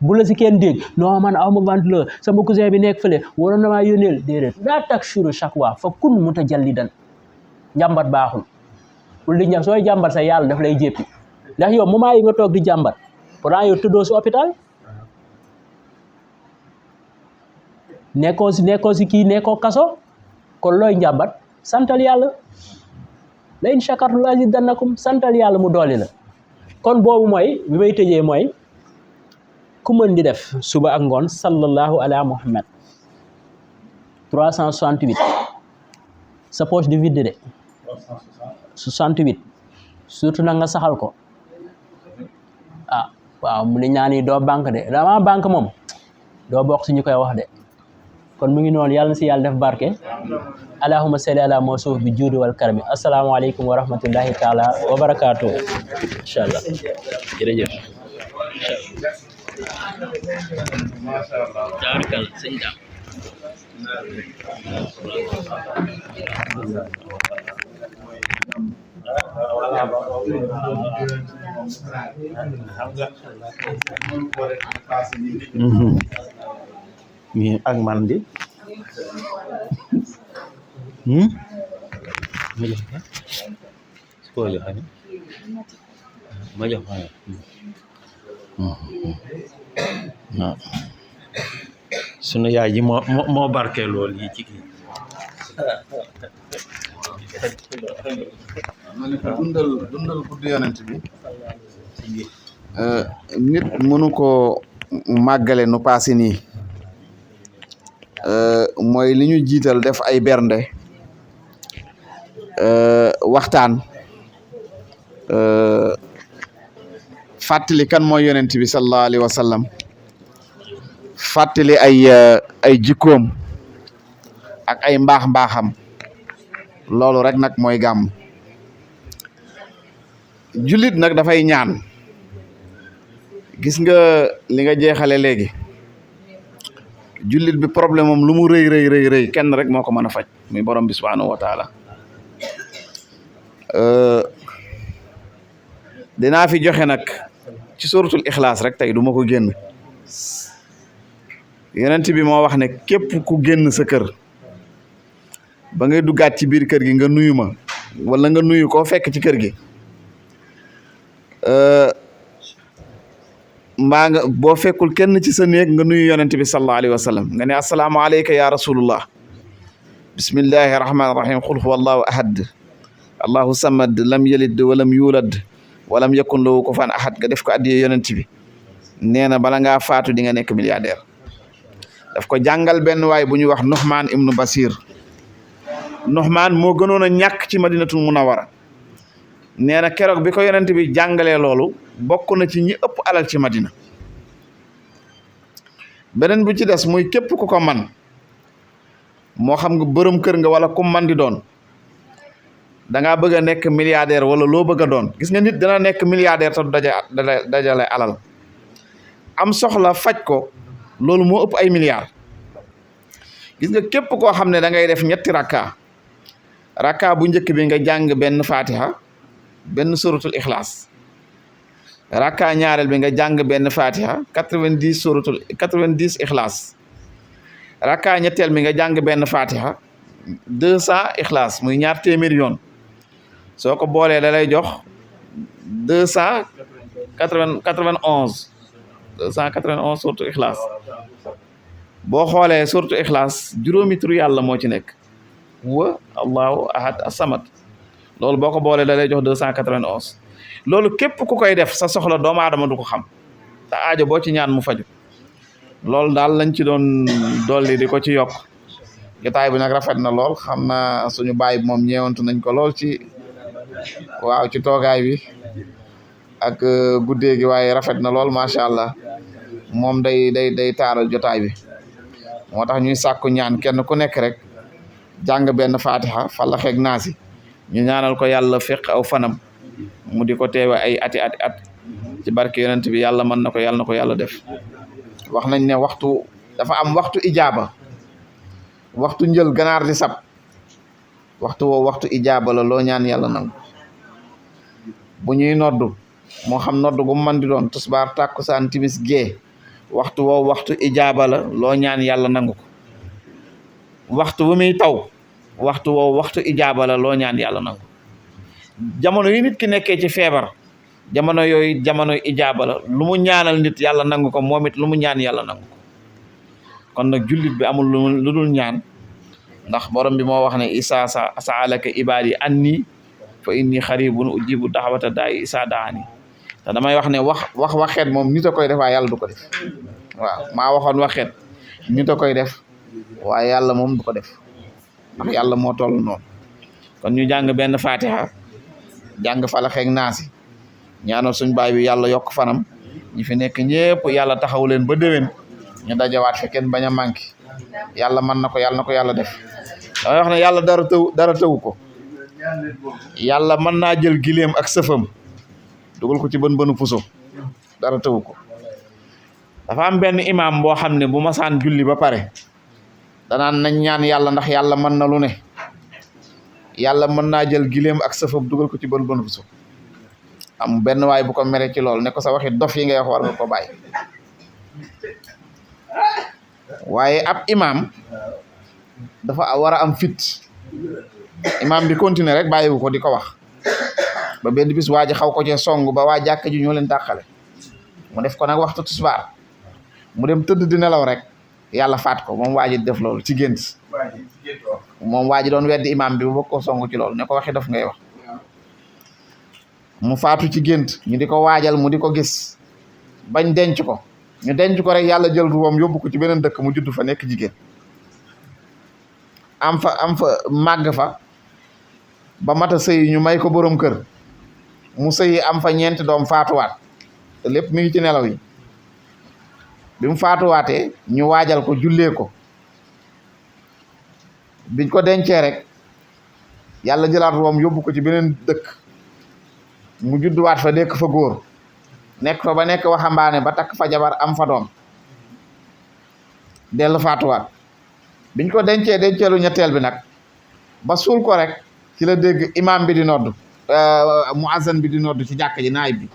S2: bu la si kenn dégg non man aw ma ventilo sama cousin bi nekk fële waroon na maa yónneel déedéet daa tak shuru chaque fois fa kun mutajallidan njàmbat baaxul pour di sooy jàmbat sa yàlla daf lay jéppi ndax yow moment yi nga toog di jàmbat pourtant yow tëddoo si hôpital nekkoo si kii nekkoo kaso kon looy njàmbat santal yàlla la in shakartum la azidannakum santal yàlla mu dooli la kon boobu mooy bi may tëjee mooy ku mën di def suba ak ngoon sallallahu ala muhammad 368 sa poche de vide de 68 surtout nag nga saxal ko waaw mu ne ñaan doo banque de dama banque moom doo bokk si ñu koy wax de kon mu ngi noonu yàlla na si yàlla def barke allahumma salli ala mawsuuf bi juudi wal karami asalaamaaleykum wa rahmatullahi taala wa barakaatu incha allah jërëjëf tabarkal sëñ daam
S3: mi ak man di ma jox ko ko jox ma jox ko sunu yaay ji moo barke lool yi ci kii
S4: ma ne ko dundal guddi yonent bi nit mënu ko màggale nu paase nii mooy li ñu jiital def ay bernde waxtaan fàttali kan mooy yonent bi sallallahu alayhi wa sallam fàttali ay jikkoom ak ay mbaax-mbaaxam loolu rek nag mooy gàmm jullit nag dafay ñaan gis nga li nga jeexale léegi jullit bi problème moom lu mu rëy kenn rek moo ko mën a faj muy borom bi subhanahu wa taala dinaa fi joxe nag ci suratul ixlaas rek tey du ma ko génn yonent bi moo wax ne képp ku génn sa kër ba ngay duggaat ci biir kër gi nga nuyu ma wala nga nuyu koo fekk ci kër gi mbaa nga boo fekkul kenn ci sa néeg nga nuyu yonent bi sallallahu alayhi wa sallam nga ne assalaamu alayka ya rasulullah bismillahi rahmani rahim qul huwa allahu ahad allahu samad lam yalid walam yulad walam yakun lahu kufuwan ahad nga def ko addiyee yonent bi nee na bala ngaa faatu di nga nekk milliardaire daf ko jàngal benn waay bu ñuy wax Nuhmaan ibnu Basir Nuhmaan moo gënoon a ñàkk ci madinatul munawara nee na keroog bi ko yonent bi jàngalee loolu bokk na ci ñi ëpp alal ci madina beneen bu ci des muy képp ku ko man moo xam nga bërëm kër nga wala ku man di doon da ngaa bëgg a nekk milliardaire wala loo bëgg a doon gis nga nit dana nekk milliardaire te du dajale alal am soxla faj ko loolu moo ëpp ay milliards gis nga képp koo xam ne da ngay def ñetti rakka bu njëkk bi nga jàng benn fatiha benn suratul ixlaas rakka ñaareel bi nga jàng benn fatiha 90 ixlaas rakka ñetteel bi nga jàng benn fatiha 200 ixlaas muy ñaar téeméeri yoon soo ko boolee da lay jox 291 suratul ixlaas boo xoolee suratul ixlaas juróomi tur yàlla moo ci nekk wa allahu ahad as-samad loolu boo ko boolee da lay jox 291 loolu képp ku koy def sa soxla doomu aadama du ko xam te aajo boo ci ñaan mu faju loolu daal lañ ci doon dolli di ko ci yokk jotaay bi nag rafet na lool xam naa suñu baay bi moom ñeewantu nañ ko lool ci waaw ci toogaay bi ak guddee gi waaye rafet na lool macha allah moom day taaral jotaay bi moo tax ñuy sàkku ñaan kenn ku nekk rek jàng benn fatiha Falaq ak Naas ñu ñaanal ko yàlla fekk aw fanam mu di ko teewe ay ati at ci barke yonent bi yàlla mën na ko yàlla na ko yàlla def wax nañ ne waxtu dafa am waxtu ijaaba waxtu njël ganaar di sab waxtu woo waxtu ijaaba la loo ñaan yàlla nangu bu ñuy noddu moo xam noddu gu man di doon tusbaar tàkkusaan timis gee waxtu woo waxtu ijaaba la loo ñaan yàlla nangu ko waxtu bu muy taw waxtu woo waxtu ijaaba la loo ñaan yàlla nangu jamono yi nit ki nekkee ci feebar jamono yooyu jamono ijaaba la lu mu ñaanal nit yàlla nangu ko moom it lu mu ñaan yàlla nangu ko kon nag jullit bi amul lu dul ñaan ndax borom bi moo wax ne isa saalaka ibaadi anni fa inni xaribun ujibu daxwata daay isa daani te damay wax ne wax waxeet moom nit a koy def waaye yàlla du ko def waaw maa waxoon waxeet nit a koy def waaye yàlla moom du ko def ndax yàlla moo toll noonu kon ñu jàng benn fatiha jàng Falaq ak Naas ñaanal suñ baay bi yàlla yokk fanam ñi fi nekk ñëpp yàlla taxaw leen ba déwén ñu dajawaat fi kenn bañ a manqué yàlla mën na ko yàlla na ko yàlla def damay wax ne yàlla dara tëwu ko yàlla mën naa jël gileem ak sëfam dugal ko ci bën puso dara tëwu ko dafa am benn imam boo xam ne bu masaan julli ba pare danaan nañ ñaan yàlla ndax yàlla mën na lu ne yàlla mën naa jël gileem ak sëfam dugal ko ci bën puso am benn waay bu ko mere ci lool ne ko sa waxi dof yi ngay wax war nga ko bàyyi waaye ab imam dafa war a am fit imam bi continuer rek bàyyiwu ko di ko wax ba benn bis waa ji xaw ko cee song ba waa jàkk ji ñoo leen tàqale mu def ko nag waxtu tisbaar mu dem tëdd di nelaw rek yàlla faat ko moom waa ji def loolu ci gént moom waa ji doon weddi imam bi bu bëgg ko song ci loolu ne ko waxi daf ngay wax mu faatu ci gént ñu di ko waajal mu di ko gis bañ denc ko ñu denc ko rek yàlla jël ruwam yóbbu ko ci beneen dëkk mu judd fa nekk jigéen am fa màgg fa ba mata sëy ñu may ko borom kër mu sëyi am fa ñeenti doom faatuwaat te lépp mi ngi ci nelaw yi bi mu faatuwaatee ñu waajal ko jullee ko biñ ko dencee rek yàlla jëlaat ruwam yóbbu ko ci beneen dëkk mu judduwaat fa nekk fa góor nekk fa ba nekk waxambaane ba takk fa jabar am fa doom dellu faatuwaat biñ ko denceelu ñetteel bi nag ba suul ko rek ci la dégg imam bi di nodd muazzin bi di nodd ci jàkka ji naay bi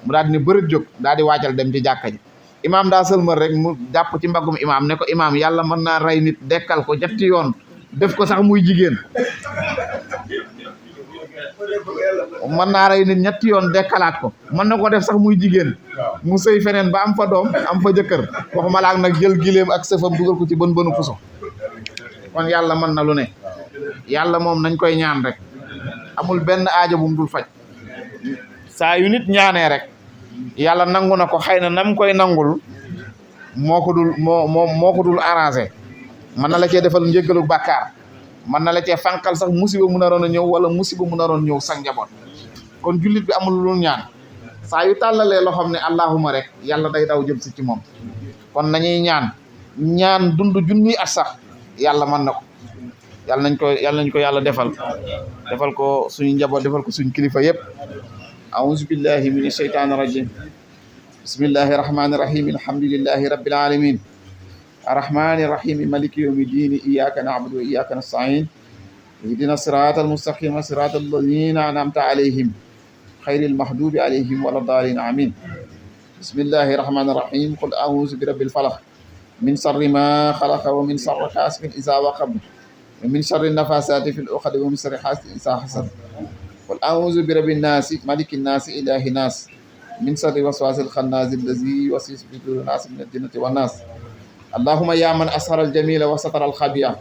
S4: mu daal di ne bërët jóg daal di waajal dem ci jàkka ji imam daa sëlmal rek mu jàpp ci mbaggum imam ne ko imam yàlla mën naa rey nit dekkal ko ñetti yoon def ko sax muy jigéen mën naa rey nit ñetti yoon dekkalaat ko mën na ko def sax muy jigéen mu sëy feneen ba am fa doom am fa jëkkër waxuma laak nag jël gileem ak sëfam dugal ko ci bën puso kon yàlla mën na lu ne yàlla moom nañ koy ñaan rek amul benn aajo bu mu dul faj saa yu nit ñaanee rek yàlla nangu na ko xëy na nam koy nangul moo ko dul arrangé mën na la cee defal njëggalu bàkkaar mën na la cee fànqal sax musiba mu naroon a ñëw wala musiba mu naroon ñëw sax njaboot kon jullit bi amul lu ñaan saa yu tàllalee loxoom ne allahuma rek yàlla day daw jëm si ci moom kon nañuy ñaan dund junni at sax yàlla mën na ko yàlla nañ ko yàlla defal ko suñu njaboot defal ko suñu kilifa yëpp a'uuzu billahi min asheytaani rajim bismillahi rahmani rahim alhamdulillahi rabbil alamin arrahmani rahim maliki yawmi ddin iyyaka na'budu wa iyyaka nasta'in ihdina sirata almustaqima sirata alladhina an'amta alayhim khayril maghdubi alayhim wala ddaalin amin bismillahi rahmani rahim qul a'uuzu bi rabbil falaq min sharri ma khalaqa wa min sharri hasidin idha waqab wa min sharri nafasati fil uqad wa min sharri hasidin idha hasad qul a'uuzu bi rabbin nas malikin nas ilahin nas min sharri waswasil khannasil ladhi yuwaswisu fi sudurin nas min al-jinnati wan nas allahumma ya man ashara al-jamila wa satara al-khabiya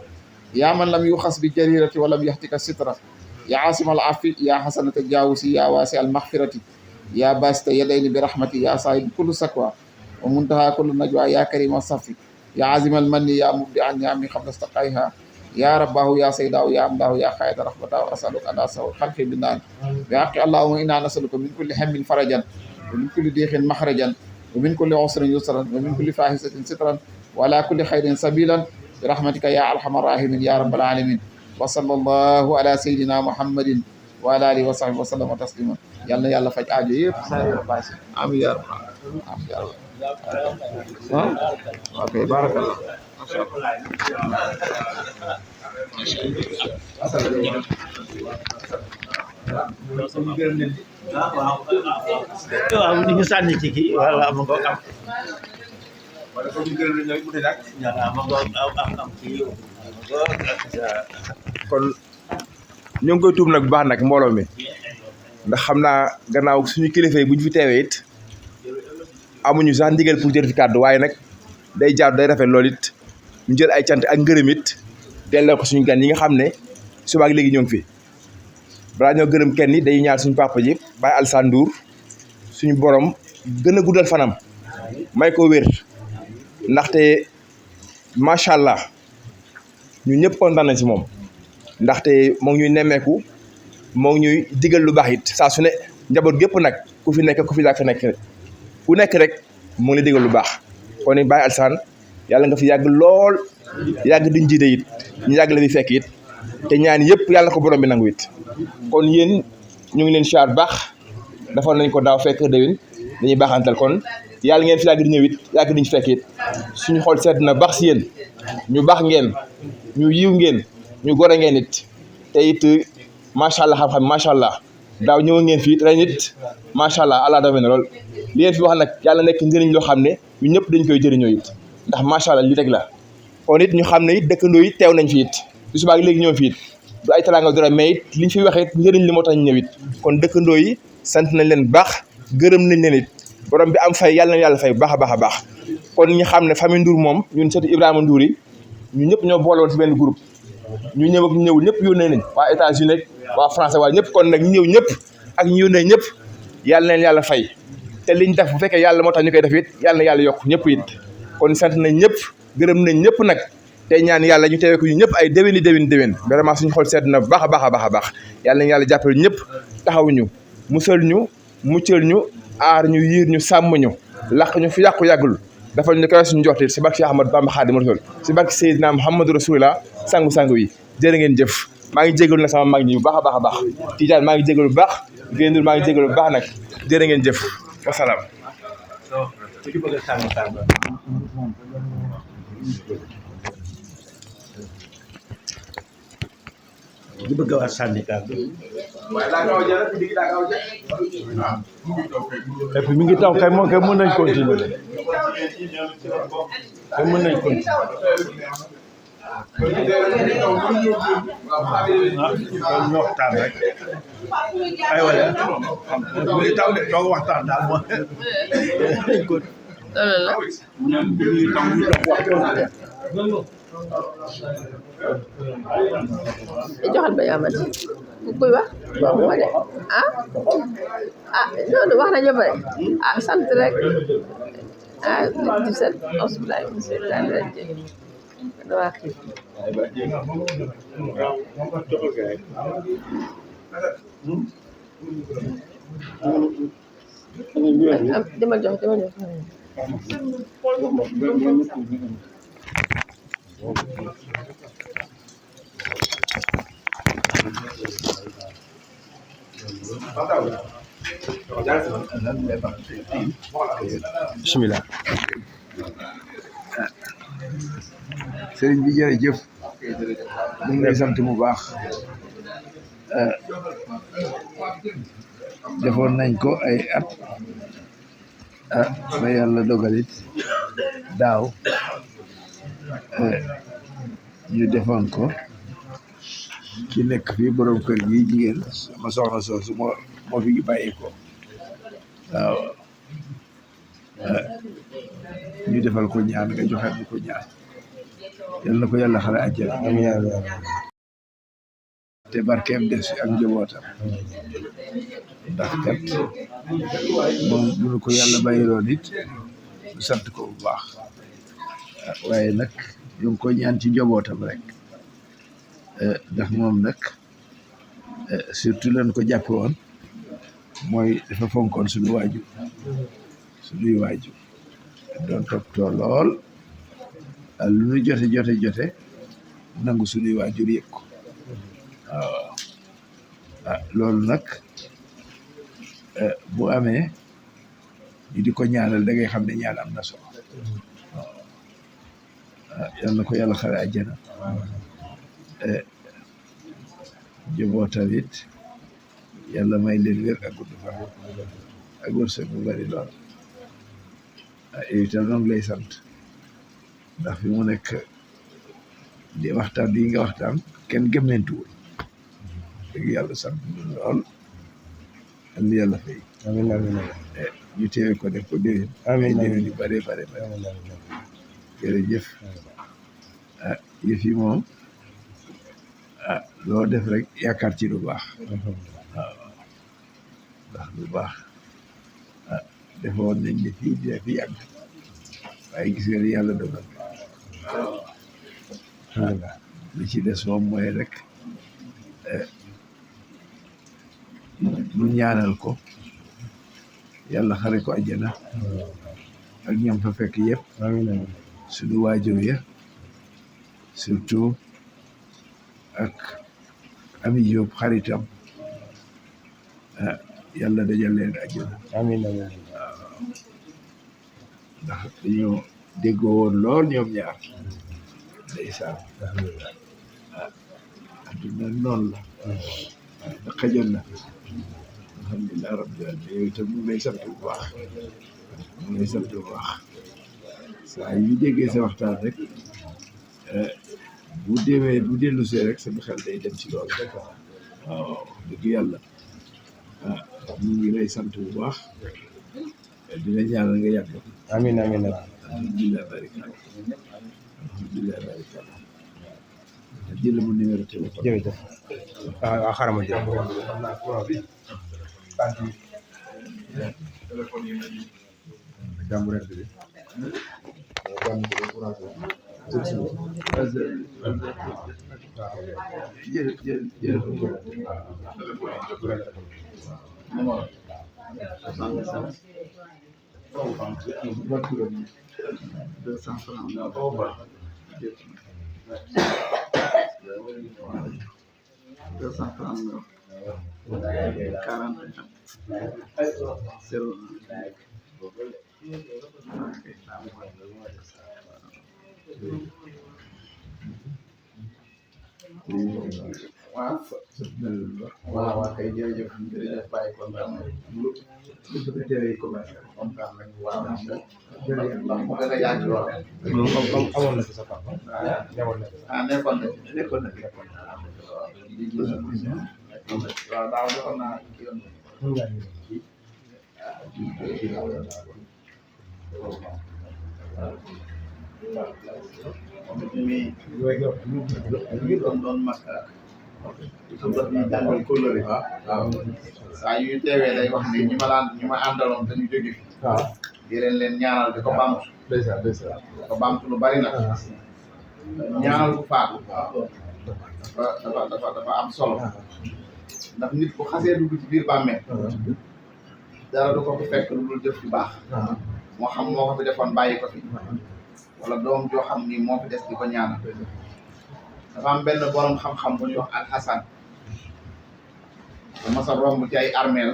S4: ya man lam yukhas bi jarirati wa lam yahtika sitra ya asim al-afi ya hasanata jawsi ya wasi al-maghfirati ya basita yadayni bi rahmati ya sahib kulli sakwa ومنتهى كل نجوى يا كريم الصف يا عظيم المن يا مبدع النعم قبل استقائها يا رباه يا سيداه يا أمداه يا خير رحمته أسألك أن أسأل الخلق بالنار بحق اللهم إنا نسألك من كل هم فرجا ومن كل ضيق مخرجا ومن كل عسر يسرا ومن كل فاحشة سترا وعلى كل خير سبيلا برحمتك يا أرحم الراحمين يا رب العالمين وصلى الله على سيدنا محمد وعلى آله وصحبه وسلم تسليما يلا يلا فاج aajo yëpp amiin yaa rabbal amiin yaa rabbal ok barakallah
S3: waaw ñu sànni ci kii wala ma ko am wala ko ñu gërëm ñoy bu dé nak ñala ma ko am ci
S5: kon ñu ngi koy tuub nag bu baax nag mbooloo mi ndax xam naa gannaaw suñu kilifa yi bu ñu fi teewee it amuñu sax ndigal pour jël fi kàddu waaye nag day jaar day rafet loolu it ñu jël ay cant ak ngërëm it delloo ko suñu gan yi nga xam ne suba ak léegi ñoo ngi fi balaa ñoo gërëm kenn day ñaar suñu papa ji Baye Alassane Ndour suñu borom gën a guddal fanam may ko wér ndaxte macha allah ñu ñëpp kontaan nañ si moom ndaxte moo ngi ñuy nemmeeku moo ngi ñuy digal lu baax it saa su ne njaboot gépp nag ku fi nekk ku fi daa fi nekk ku nekk rek moo ngi lay digal lu baax kon ni Baye Alassane yàlla nga fi yàgg lool yàgg diñ jiite it ñu yàgg la fi fekk it te ñaan yëpp yàlla ko borom bi nangu it kon yéen ñu ngi leen siyaar baax defoon nañ ko daaw fekk déwén dañuy baaxantal kon yàlla ngeen fi yàgg di ñëw it yàgg diñ fekk it suñu xool sedd na baax si yéen ñu baax ngeen ñu yiw ngeen ñu gore ngeen it te it macha allah xam-xam macha allah daaw ñëw ngeen fii ren it macha allah allah dafa ne lool li ngeen fi wax nag yàlla nekk njëriñ loo xam ne ñu ñëpp dañ koy jëriñoo it ndax macha allah li rek la kon it ñu xam ne it dëkkandoo yi teew nañ fi it du subaa léegi ñëw fi it du ay teraanga dara mais it liñ fi waxee njëriñ li moo tax ñu ñëw it kon dëkkandoo yi sant nañ leen baax gërëm nañ leen it borom bi am fay yàlla na yàlla fay baax a baax a baax kon ñu xam ne famille Ndour moom ñun sëtu Ibrahima Ndour yi ñu ñëpp ñoo boole woon si benn groupe ñu ñëw ak ñu ñëwul ñëpp yónnee nañ waa États-Unis waa français waa ñëpp kon nag ñu ñëw ñëpp ak ñu yónnee ñëpp yàlla na leen yàlla fay te liñ def bu fekkee yàlla moo tax ñu koy def it yàlla na yàlla yokk ñëpp it kon sant nañ ñëpp gërëm nañ ñëpp nag te ñaan yàlla ñu teewee ko ñu ñëpp ay déwéni déwén vraiment suñu xol sedd na baax a baax a baax a baax yàlla nañ yàlla jàppale ñëpp taxaw ñu musal ñu muccal ñu aar ñu yiir ñu sàmm ñu laq ñu fi yàqu yàggul dafal ñu koy suñu njortit si barke Cheikh Ahmadou Bamba Khadimu Rasul si barke Seydina Muhammadu Rasulullah sangu-sangu yi jërë ngeen jëf maa ngi jégalu nag sama mag ñi bu baax a baax a baax Tidiane maa ngi jégalu bu baax Géndul maa ngi jégalu bu baax nag jërë ngeen jëf wasalaam
S3: di bëgg a wax sànni kàddu
S6: et puis mi ngi taw kay moom kay mën nañ continuer kay mën nañ continuer
S3: ñu waxtaan rek ay wala mi ngi taw de toog waxtaan daal moo ko
S7: joxal ba yamal ku koy wax waxuma de noonu wax nañu ba sant rek di set ausbilahi min seytaani rajim dama xiif demal jox
S5: bismillah
S8: sëriñ bi jërëjëf ñu ngi lay sant bu baax defoon nañ ko ay at ba yàlla dogalit daaw ñu defoon ko ki nekk fii borom kër gi jigéen sama soxna soosu moo fi bàyyi ko waaw ñu defal ko ñaan nga joxe ko ñaan yal na ko yàlla xale àjjana te barkeem des ak njabootam ndax kat moom bu ñu ko yàlla bàyyiloon it ñu sant ko bu baax waaye nag ñu ngi ko ñaan ci njabootam rek ndax moom nag surtout leen ko jàppe woon mooy dafa fonkoon suñu suñuy waajur doon toppatoo lool lu ñu jote nangu suñuy waajur yëg ko waaw loolu nag bu amee ñu di ko ñaanal da ngay xam ne ñaan am na solo yal na ko yàlla xare àjjana jobootam it yàlla may leen wér ak gudd fan ak wërsëg bu bari lool yow itam noonu lay sant ndax fi mu nekk di waxtaan bi nga waxtaan kenn gëmmentuwul dëgg yàlla sant lool am yàlla fay ñu teewe ko def ko déwén déwén yu bare jërëjëf yëf yi moom loo def rek yaakaar ci lu baax waaw ndax lu baax defoon nañ ne fii dina fi yàgg waaye gis nga ni yàlla dogal li ci des moom mooy rek ñu ñaanal ko yàlla xare ko àjjana ak ñam fa fekk yëpp suñu waajur ya surtout ak Ami Jóob xaritam yàlla dajal leen àjjana ndax dañoo déggoo woon lool ñoom ñaar ndeysaan adduna noonu la da xajoon na alhamdulilah rabbil alamin yow itam ñu ngi lay sant bu baax saa yu déggee sa waxtaan rek bu dellu see rek sama xel day dem ci loolu waaw dëgg yàlla ñu ngi lay sant bu baax dina ñaanal nga yàgg
S5: amiin
S8: alhamdulilah barikalla jël mu numéro téléphone
S5: jërëjëf waaw xaaral ma jël jàmbureet bi
S4: waaw kay jërëjëf bàyyi ko ndax waaw ndax mu gën a yaatu lool
S5: amoon na fi sa papa
S4: nekkoon na waaw daaw defoon naa yoon doon mag di jàngal kóllëre waaw saa yu teewee day wax ne ñi ma àndaloon dañu jóge fi di leen ñaanal di ko bamtu di ko bamtu lu bari nag ñaanal ku faatu dafa am solo ndax nit ku xasee dugg ci biir bàmmeel dara du ko fi fekk lu dul jëf ju baax moo xam moo ko fi defoon bàyyi ko fi wala doom joo xam ni moo fi des di ko ñaanal dafa am benn borom xam-xam bu ñuy wax Al Hasan bu masa romb ci ay armeel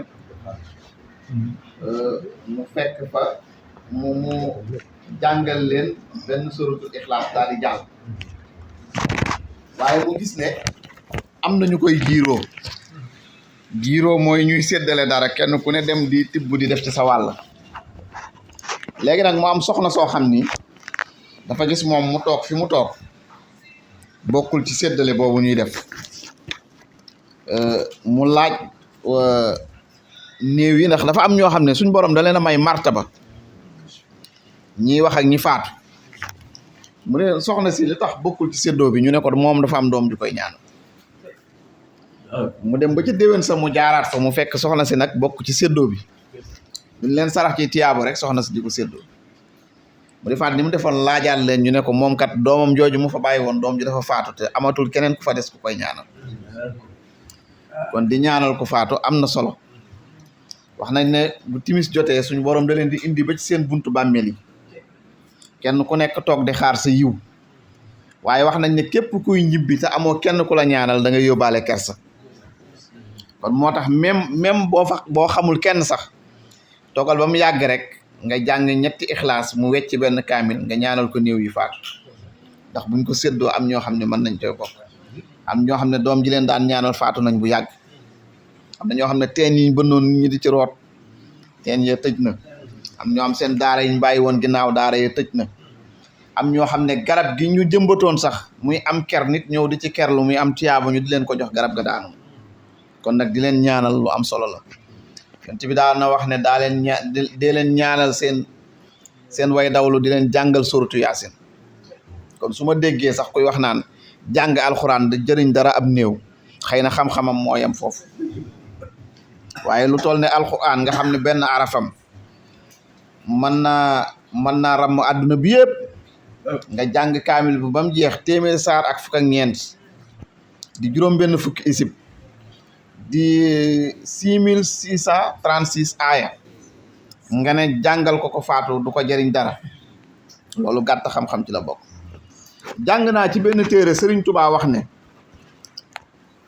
S4: mu fekk fa mu jàngal leen benn suratul Ixlaas daal di jàll waaye mu gis ne am nañu koy giiroo mooy ñuy séddale dara kenn ku ne dem di tibb di def ci sa wàll léegi nag mu am soxna soo xam ni dafa gis moom mu toog fi mu toog bokkul ci séddale boobu ñuy def mu laaj néew yi ndax dafa am ñoo xam ne suñ borom da leen a may martaba ñiy wax ak ñi faatu mu ne soxna si li tax bokkul ci séddoo bi ñu ne ko moom dafa am doom ju koy ñaan mu dem ba ci déwén sa mu jaaraat fa mu fekk soxna si nag bokk ci séddoo bi duñ leen sarax ci tiyaabo rek soxna si di ko séddoo mu defaat ni mu defoon laajaat leen ñu ne ko moom kat doomam jooju mu fa bàyyi woon doom ji dafa faatu te amatul keneen ku fa des ku koy ñaanal kon di ñaanal ku faatu am na solo wax nañ ne bu timis jotee suñu borom da leen di indi ba ci seen buntu bàmmeel yi kenn ku nekk toog di xaar sa yiw waaye wax nañ ne képp kuy ñibbi te amoo kenn ku la ñaanal da nga yóbbaale kersa kon moo tax même boo xamul kenn sax toogal ba mu yàgg rek nga jàng ñetti ixlaas mu wecc benn kaamil nga ñaanal ko néew yi faatu ndax buñ ko séddoo am ñoo xam ne mën nañ koy bokk am ñoo xam ne doom ji leen daan ñaanal faatu nañ bu yàgg am na ñoo xam ne teen yi ba noonu ñi di ci root teen ya tëj na am ñoo xam seen daara yi ñu bàyyi woon ginnaaw daara ya tëj na am ñoo xam ne garab gi ñu jëmbatoon sax muy am ker nit ñëw di ci kerlu muy am tiyaaba ñu di leen ko jox garab ga daanu kon nag di leen ñaanal lu am solo la yonent bi daal na wax ne dee leen ñaanal seen way dawlu di leen jàngal suratu yaasin kon su ma déggee sax kuy wax naan jàng alxuraan da jëriñ dara ab néew xëy na xam-xamam moo yem foofu waaye lu toll ne alxuraan nga xam ne benn arafam mën naa ramm àdduna bi yëpp nga jàng kaamil bu ba mu jeex téeméeri saar ak fukk ak ñeent di juróom benn fukki isib di 6636 aaya nga ne jàngal ko faatu du ko jëriñ dara loolu gàtt xam-xam ci la bokk jàng naa ci benn téere Sëriñ Tubaa wax ne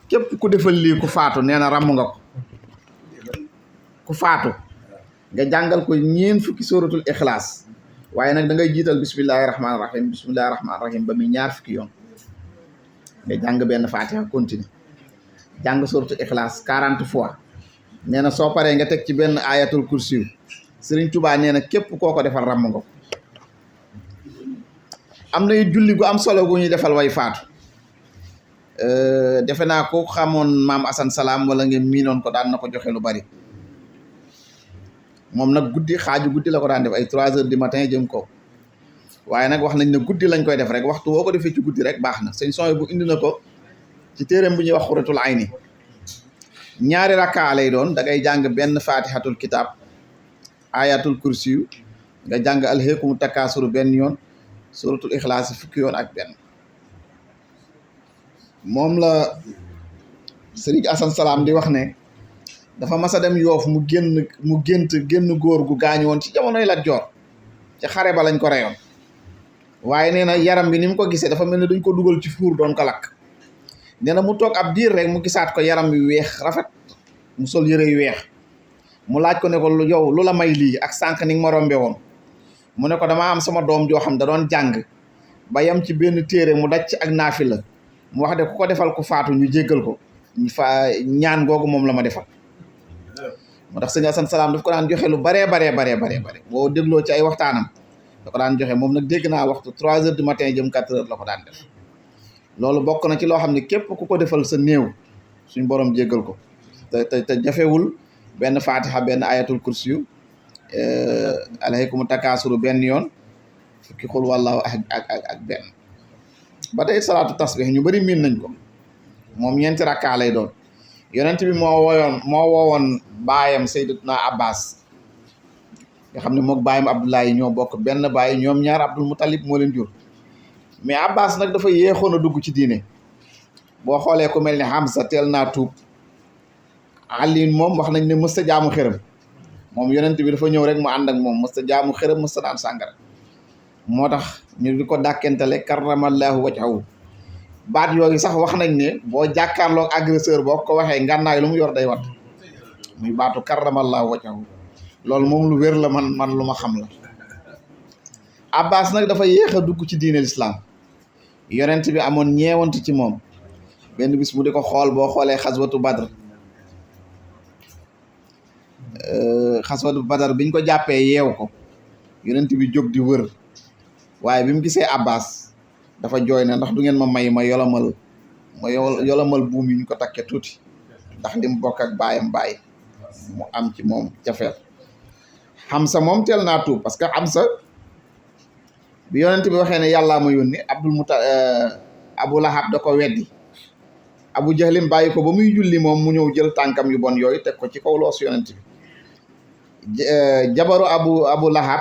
S4: képp ku defal lii ku faatu nee na ràmm nga ko ku faatu nga jàngal ko ñeen fukki suratul ixlaas waaye nag da ngay jiital bismillahi rahmaani rahim ba muy ñaar fukki yoon nga jàng benn faatiha continue jàng suratul ixlaas 40 fois nee na soo paree nga teg ci benn ayatul kursi Sëriñ Tubaa nee na képp koo ko defal ràmm nga ko am na julli gu am solo gu ñuy defal way faatu defe naa ko xamoon maam Asan Salaam wala ngeen miinoon ko daan na ko joxe lu bari moom nag xaaju guddi la ko daan def ay 3 heures du matin jëm ko waaye nag wax nañ ne guddi lañ koy def rek waxtu woo ko defee ci guddi rek baax na sëñ sooy bu indi na ko ci téereem bu ñuy wax xuratul ayni ñaari rakkaa lay doon da ngay jàng benn fatihatul kitab ayatul kursiyu nga jàng alheekumu takaasuru benn yoon suratul ixlaas fukki yoon ak benn moom la Sëriñ Asan Salaam di wax ne dafa mas a dem Yoof mu génn góor gu gaañu woon ci jamonoy Lat Joor ci xare ba lañ ko reyoon waaye nee na yaram bi ni mu ko gisee dafa mel ne dañ ko dugal ci fuur doon ko lakk nee na mu toog ab diir rek mu gisaat ko yaram bi weex rafet mu sol yëre yu weex mu laaj ko ne ko yow lu la may lii ak sànq ni nga ma rombe woon mu ne ko damaa am sama doom joo xam da doon jàng ba yam ci benn téere mu daj ci ak naafi la mu wax de ku ko defal ku faatu ñu jéggal ko ñaan googu moom la ma defal moo tax sëñ Asan Salaam daf ko daan joxe lu baree boo dégloo ci ay waxtaanam da ko daan joxe moom nag dégg naa waxtu 3 heures du matin jëm 4 heures la ko daan def loolu bokk na ci loo xam ne képp ku ko defal sa néew suñ borom jéggal ko te jafewul benn fatiha benn ayatul kursiyu alhaykumu takaasuru benn yoon fukki xul wallaahu ak benn ba tey salaatu tasbih ñu bëri miin nañ ko moom ñeenti rakkaa lay doon yonent bi moo woowoon baayam Sayyidatuna Abbas nga xam ne mook baayam Abdullahi ñoo bokk benn baay ñoom ñaar Abdul Muttalib moo leen jur mais Abbas nag dafa yéexoon a dugg ci diine boo xoolee ku mel ni Hamza teel naa tuub Ali moom wax nañ ne mësta jaamu xërëm moom yonent bi dafa ñëw rek mu ànd ak moom mësta jaamu xërëm mësta naan sàngara moo tax ñu di ko dàkkentale karramallahu wajhahu baat yooyu sax wax nañ ne boo jàkkaarloog agresseur boo ko waxee ngànnaay lu mu yor day wat muy baatu karramallahu wajhahu loolu moom lu wér la man lu ma xam la Abbas nag dafa yéex a dugg ci diine l'islam yonent bi amoon ñeewant ci moom benn bis mu di ko xool boo xoolee xaswatu badar biñ ko jàppee yeew ko yonent bi jóg di wër waaye bi mu gisee Abbas dafa jooy ne ndax du ngeen ma may ma yolomal buum yi ñu ko takke tuuti ndax li mu bokk ak baayam baay mu am ci moom cafeel Hamza moom teel naa tuub parce que Hamza bi yonent bi waxee ne yàllaa ma yónni Abu Lahab da ko weddi Abu Jahlin bàyyi ko ba muy julli moom mu ñëw jël tànkam yu bon yooyu teg ko ci kaw loos yonent bi jabaru Abu Lahab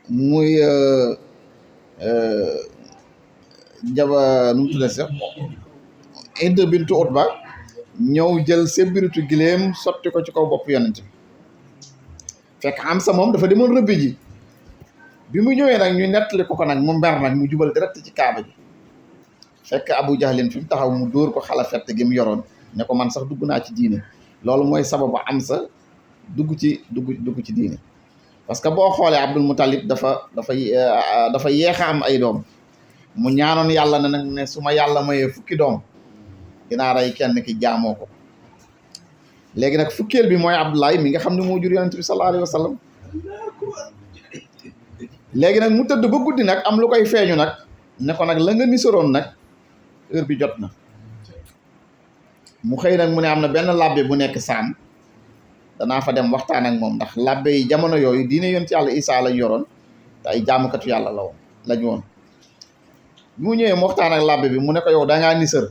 S4: muy jaba nu mu tuddee sax Hind bintu Utba ñëw jël sebiritu gileem sotti ko ci kaw bopp yonent bi fekk am sa moom dafa demoon rëbbi ji bi mu ñëwee nag ñu nettali ko nag mu mber nag mu jubal direct ci kaaba ji fekk Abu Jahlin fi mu taxaw mu dóor ko xala fett gi mu yoroon ne ko man sax dugg naa ci diine loolu mooy sababu am sa dugg ci diine parce que boo xoolee Abdul Muttalib dafa yeexa am ay doom mu ñaanoon yàlla ne nag ne su ma yàlla mayee fukki doom dinaa rey kenn ki jaamoo ko léegi nag fukkeel bi mooy Abdoulaye mi nga xam ne moo jur yonent bi sallallahu alayhi wa sallam léegi nag mu tëdd ba guddi nag am lu koy feeñu nag ne ko nag la nga nisoroon nag heure bi jot na mu xëy nag mu ne am na benn labbe bu nekk Saam danaa fa dem waxtaan ak moom ndax labbe yi jamono yooyu diine yonent yàlla Isaa lañ yoroon te ay jaamukatu yàlla lañ woon bi mu ñëwee mu waxtaan ak labbe bi mu ne ko yow dangaa nisër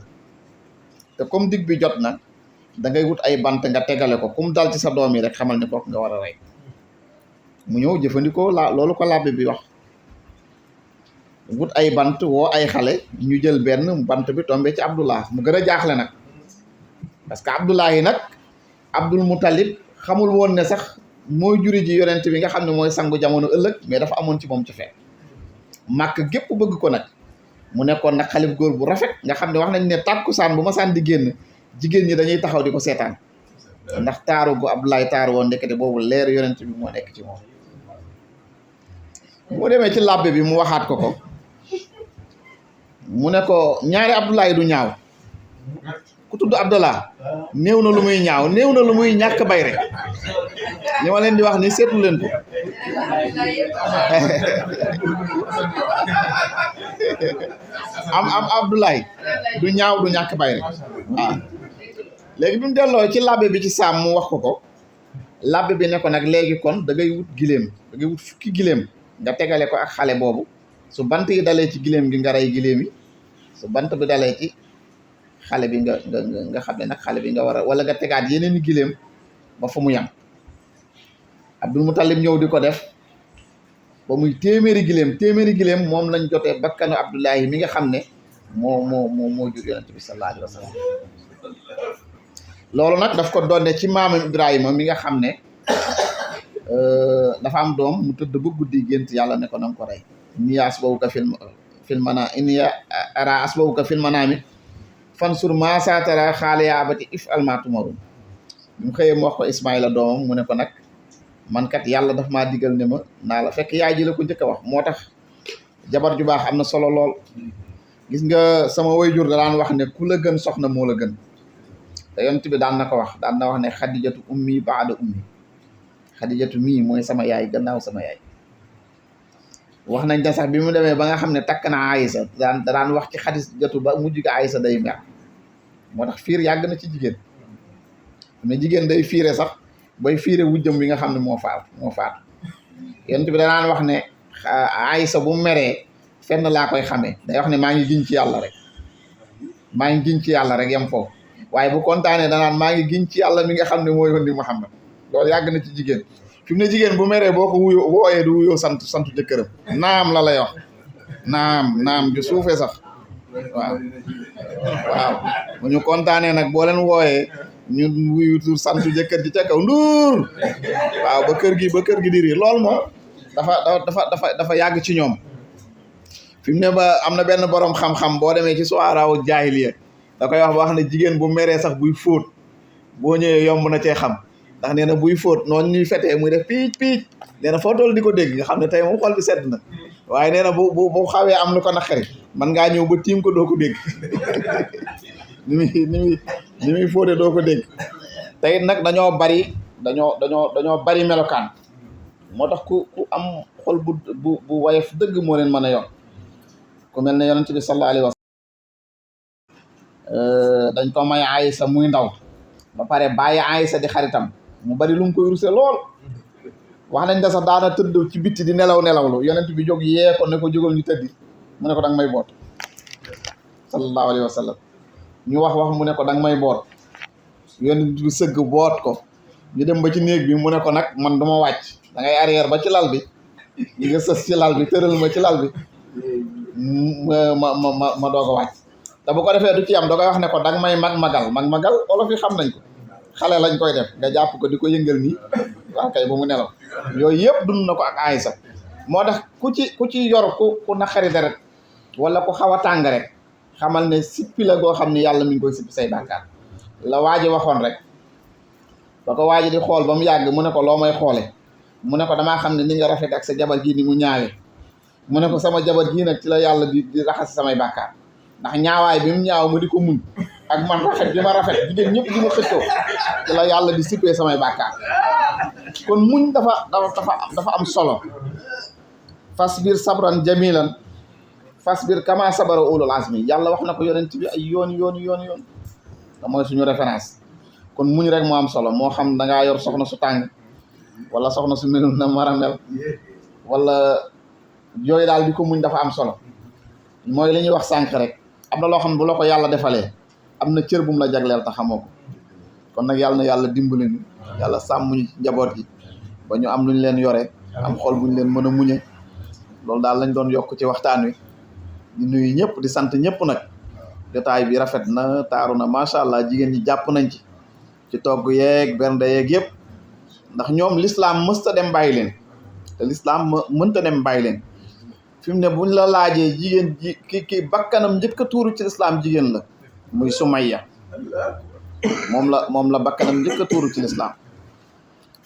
S4: te comme dig bi jot na da ngay wut ay bant nga tegale ko kum dal ci sa doom yi rek xamal ne kooku nga war a rey mu ñëw jëfandikoo loolu ko labbe bi wax wut ay bant woo ay xale ñu jël benn bant bi tombé ci Abdullah mu gën a jaaxle nag parce que Abdullah yi nag Abdul Muttalib xamul woon ne sax mooy juri ji yonent bi nga xam ne mooy sangu jamono ëllëg mais dafa amoon ci moom ci fekk màkk gépp bëgg ko nag mu nekkoon nag xalif góor bu rafet nga xam ne wax nañ ne tàkkusaan bu ma saan di génn jigéen ñi dañuy taxaw di ko seetaan ndax taaru gu Abdoulaye taaru woon ndekete boobu leer yonent bi moo nekk ci moom boo demee ci labbe bi mu waxaat ko mu ne ko ñaari Abdoulaye du ñaaw ku tudd Abdallah néew na lu muy ñaaw néew na lu muy ñàkk bay rek li ma leen di wax ni seetlu leen ko am Abdoulaye du ñaaw du ñàkk bay rek waaw léegi bi mu delloo ci labbe bi ci Saam mu wax ko labbe bi ne ko nag léegi kon da ngay wut giléem da ngay wut fukki giléem nga tegale ko ak xale boobu su bant yi dalee ci giléem gi nga rey giléem yi su bant bi dalee ci xale bi nga xam ne nag xale bi nga war a wala nga tegaat yeneen i giléem ba fu mu yam Abdul Muttalib ñëw di ko def ba muy téeméeri giléem moom lañ jotee bakkanu Abdullahi mi nga xam ne moo jur yonent bi sallallahu alayhi wa sallam loolu nag daf ko doonne ci maamam Ibrahima mi nga xam ne dafa am doom mu tëdd ba guddi gént yàlla ne ko nanga ko rey inni asbawuka inni ara asbawuka fil manaami fansur maa saa taraa qaala yaa abati if'al maa tu'mar mu xëyee mu wax ko Ismaïla doomam mu ne ko nag man kat yàlla daf maa digal ne ma naa la fekk yaay ji la ko njëkk a wax moo tax jabar ju baax am na solo lool gis nga sama waajur da daan wax ne ku la gën soxna moo la gën te yonent bi daan na ko wax daan na wax ne xadijatu ummi baada ummi xadijatu mii mooy sama yaay gannaaw sama yaay wax nañ ne sax bi mu demee ba nga xam ne takk na Aysa daan wax ci xadijatu ba mujj ga Aysa day mer moo tax fiir yàgg na ci jigéen ne jigéen day fiire sax bay fiire wujjam bi nga xam ne moo faatu yonent bi danaan wax ne Aysa bu meree fenn laa koy xamee day wax ne maa ngi giñ ci yàlla rek yem foofu waaye bu kontaanee danaan maa ngi giñ ci yàlla mi nga xam ne moo yónni Muhammad loolu yàgg na ci jigéen fi mu ne jigéen bu meree boo ko wooyee du wuyoo santu jëkkëram naam la lay wax naam ju suufee sax waaw bu ñu kontaanee nag boo leen wooyee ñu wuyu tur santu jëkkër ji ca kaw Nduur waaw ba kër gi di riir loolu moom dafa yàgg ci ñoom fi mu ne ba am na benn borom xam-xam boo demee ci suaraaw jaahiliya da koy wax ne jigéen bu meree sax buy fóot boo ñëwee yomb na cee xam ndax nee na buy fóot noonu ñuy fetee muy def piic nee na foo toll di ko dégg nga xam ne tey moom xol bi sedd na waaye nee na bu xawee am lu ko naqari man ngaa ñëw ba tiim ko doo ko dégg ni muy fóote doo ko dégg te it nag dañoo bari melokaan moo tax ku am xol bu woyof dëgg moo leen mën a yor ku mel ne yonent bi sallallahu alayhi wa sallam dañ ko may Aysa muy ndaw ba pare bàyyi Aysa di xaritam mu bari lu mu koy ruse lool wax nañ da sax daana tëdd ci bitti di nelawlu yonent bi jóg yee ko ne ko jógal ñu tëddi mu ne ko danga may boot sallallahu alayhi wa sallam ñu wax mu ne ko danga may boot yonent bi sëgg boot ko ñu dem ba ci néeg bi mu ne ko nag man duma wàcc da ngay arrière ba ci lal bi ñi nga sës ci lal bi tëral ma ci lal bi ma doog a wàcc te bu ko defee du ci am da koy wax ne ko danga may mag-magal olof yi xam nañ ko xale lañ koy def nga jàpp ko di ko yëngal nii waaw kay ba mu nelaw yooyu yëpp dund na ko ak Aysa moo tax ku ci yor ku naqari deret wala ku xaw a tàng rek xamal ne sippi la goo xam ne yàlla mi ngi koy sippi say bàkkaar la waaji waxoon rek ba ko waaji di xool ba mu yàgg mu ne ko loo may xoole mu ne ko damaa xam ne ni nga rafet ak sa jabar gii ni mu ñaawee mu ne ko sama jabar gii nag ci la yàlla di raxas samay bàkkaar ndax ñaawaay bi mu ñaaw ma di ko muñ ak man rafet bi ma rafet jigéen ñëpp di ma xëccoo ci la yàlla di sippee samay bàkkaar kon muñ dafa am solo fasbir sabran jamilan fasbir kama sabara ulul azmi yàlla wax na ko yonent bi ay yoon te mooy suñu référence kon muñ rek moo am solo moo xam da ngaa yor soxna su tàng wala soxna su melul na mar a mel wala yooyu daal di ko muñ dafa am solo mooy li ñuy wax sànq rek am na loo xam ne bu la ko yàlla defalee am na cër bu mu la jagleel te xamoo ko kon nag yàlla na yàlla dimbali ñu yàlla sàmm ñu ci njaboot gi ba ñu am lu ñu leen yore am xol bu ñu leen mën a muñe loolu daal lañ doon yokk ci waxtaan wi di nuyu ñëpp di sant ñëpp nag jotaay bi rafet na taaru na macha allah jigéen ñi jàpp nañ ci togg yeeg bernde yeeg yëpp ndax ñoom l'islam mësta dem bàyyi leen te l'islam mënta dem bàyyi leen fi mu ne buñ la laajee jigéen ji ki bakkanam njëkk a tuuru ci l'islam jigéen la muy Sumayya moom la bakkanam njëkk a tuuru ci l'islam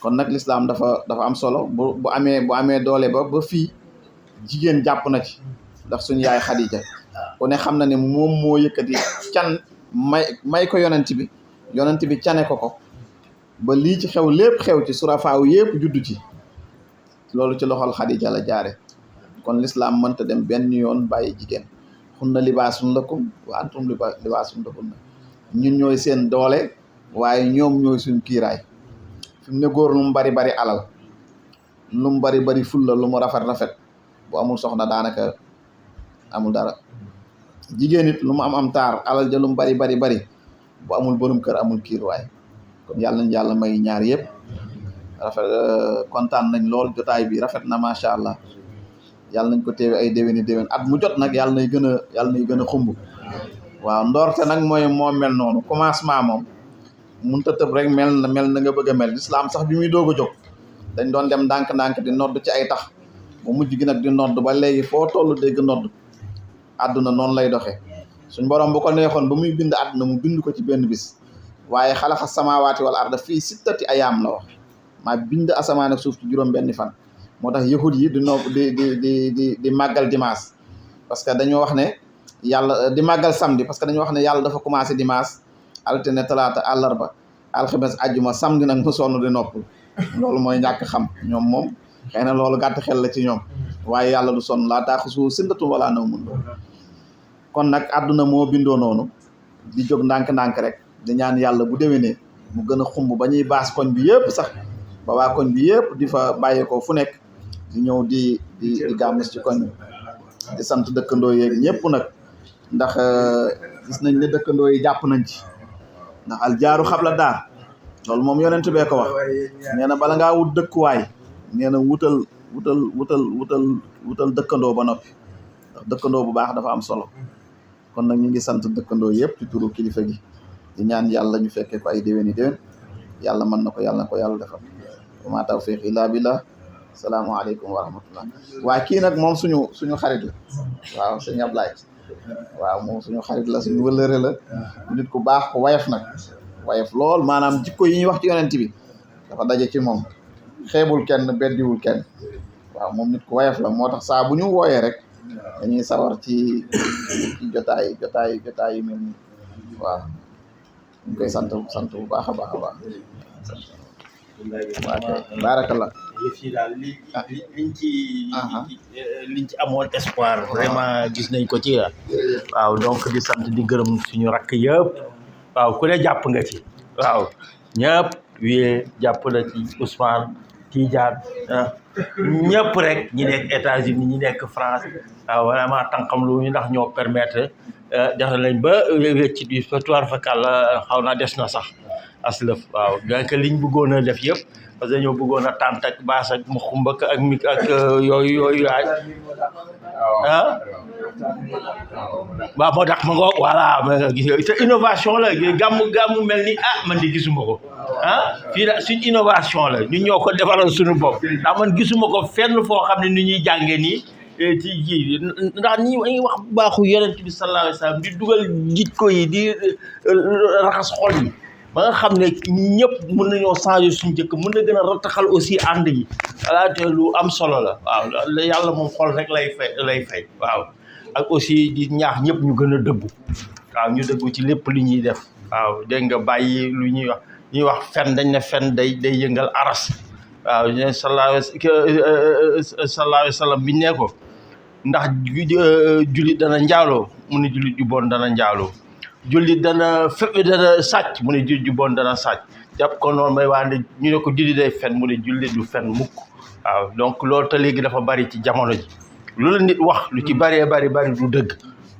S4: kon nag l'islam dafa am solo bu amee doole ba fii jigéen jàpp na ci ndax suñu yaay Xadija ku ne xam na ne moom moo yëkkati can may ko yonent bi cane ko ba lii ci xew lépp xew ci surafaaw yëpp juddu ci loolu ci loxol Xadija la jaare kon l'islam mënta dem benn yoon bàyyi jigéen hunna libaasun lakum wa antum libaasun lahunna ñun ñooy seen doole waaye ñoom ñooy suñ kiiraay fi mu ne góor lu mu bari alal lu mu bari fulla lu mu rafet bu amul soxna daanaka amul dara jigéen it lu mu am taar alal ja lu mu bari bu amul borom kër amul kiiraay kon yàlla nañ yàlla may ñaar yëpp rafet kontaan nañ lool jotaay bi rafet na macha allah yàlla nañ ko teewe ay déwéni at mu jot nag yàlla nay gën a xumb waaw ndoorte nag moo mel noonu commencement moom mun ta tëb rek mel na nga bëgg a mel l'islam sax bi muy doog a jóg dañ doon dem ndànk di nodd ci ay tax ba mujj gi nag di nodd ba léegi foo tollu dégg nodd àdduna noonu lay doxe suñ borom bu ko neexoon ba muy bind àdduna mu bind ko ci benn bis waaye xalaqa samaawaati wal arda fii 6 ayaam la wax maa bind asamaan ak suuf ci juróom benni fan moo tax yahud yi di màggal dimanche parce que dañoo wax ne yàlla di màggal samedi parce que dañoo wax ne yàlla dafa commencé dimanche altine talaata àllarba alxames àjjuma samedi nag mu sonn di noppal loolu mooy ñàkk xam ñoom moom xëy na loolu gàtt xel la ci ñoom waaye yàlla du sonn laa taaxuzuhu sinatun wala nawmun kon nag àdduna moo bindoo noonu di jóg ndànk rek di ñaan yàlla bu déwénee mu gën a xumb ba ñuy baas koñ bi yëpp sax ba waa koñ bi yëpp di fa bàyyeekoo fu nekk di ñëw di gàmmus ci koñ bi di sant dëkkandoo yeeg ñëpp nag ndax gis nañ ne dëkkandoo yi jàpp nañ ci ndax al jaaru xabla daar loolu moom yonent bee ko wax nee na bala ngaa wut dëkkuwaay nee na wutal dëkkandoo ba noppi ndax dëkkandoo bu baax dafa am solo kon nag ñu ngi sant dëkkandoo yëpp ci turu kilifa gi di ñaan yàlla ñu fekkee ko ay déwéni déwén yàlla mën na ko yàlla defal wa maa tawfiiqi illaa billaah salaamaaleykum wa rahmatullah waaye kii nag moom suñu xarit la waaw sëñ Ablaye waaw moom suñu xarit la suñu wëllëre la nit ku baax ku wayaf nag wayaf lool maanaam jikko yi ñuy wax ci yonent bi dafa daje ci moom xeebul kenn beddiwul kenn waaw moom nit ku wayaf la moo tax saa bu ñu wooyee rek dañuy sawar ci jotaay yu mel nii waaw ñu koy sant bu baax a baax waaw kay baarakallah
S6: yëf yi daal liñ ci amoon espoir vraiment gis nañ ko ci waaw donc di sant di gërëm suñu rakk yëpp waaw ku ne jàpp nga ci waaw ñëpp wiyee jàpp na ci Ousmane Tidiane ñëpp rek ñi nekk États-Unis ñi nekk France waaw vraiment tànkam lu ñu ndax ñoo permettre def nañ ba wéccit bi fa tuwaar fa kàlla xaw naa des na sax aslëf waaw donc liñ bëggoon a def yëpp parce que ñoo bëggoon a tànt ak baas ak mu xumbak ak mi ak yooyu yaay ah waaw moo tax ma ngoog voilà gis nga te innovation la gàmmu mel ni man di gisuma ko fii da suñ innovation la ñun ñoo ko defaral suñu bopp ndax man gisuma ko fenn foo xam ne ni ñuy jànge nii ci ji ndax ñi ngi wax baaxu yonent bi sallallahu alayhi wa sallam di dugal jikko yi di raxas xol yi ba nga xam ne ñëpp mën nañoo changer suñu jëkk mën na gën a rataxal aussi ànd yi voilà te lu am solo la waaw yàlla moom xol rek lay fay waaw ak aussi di ñaax ñëpp ñu gën a dëggu waaw ñu dëggu ci lépp li ñuy def waaw dégg nga bàyyi lu ñuy wax fen dañ ne fen day yëngal aras waaw ne sallallahu alayhi wa sallam biñ ne ko ndax jullit dana njaaloo mu ne jullit ju bon dana njaaloo jullit dana sàcc mu ne jullit ju bon dana sàcc jàpp ko noonu may waa ne ñu ne ko jullit day fen mu ne jullit du fen mukk waaw donc loolu te léegi dafa bari ci jamono ji lu la nit wax lu ci bari du dëgg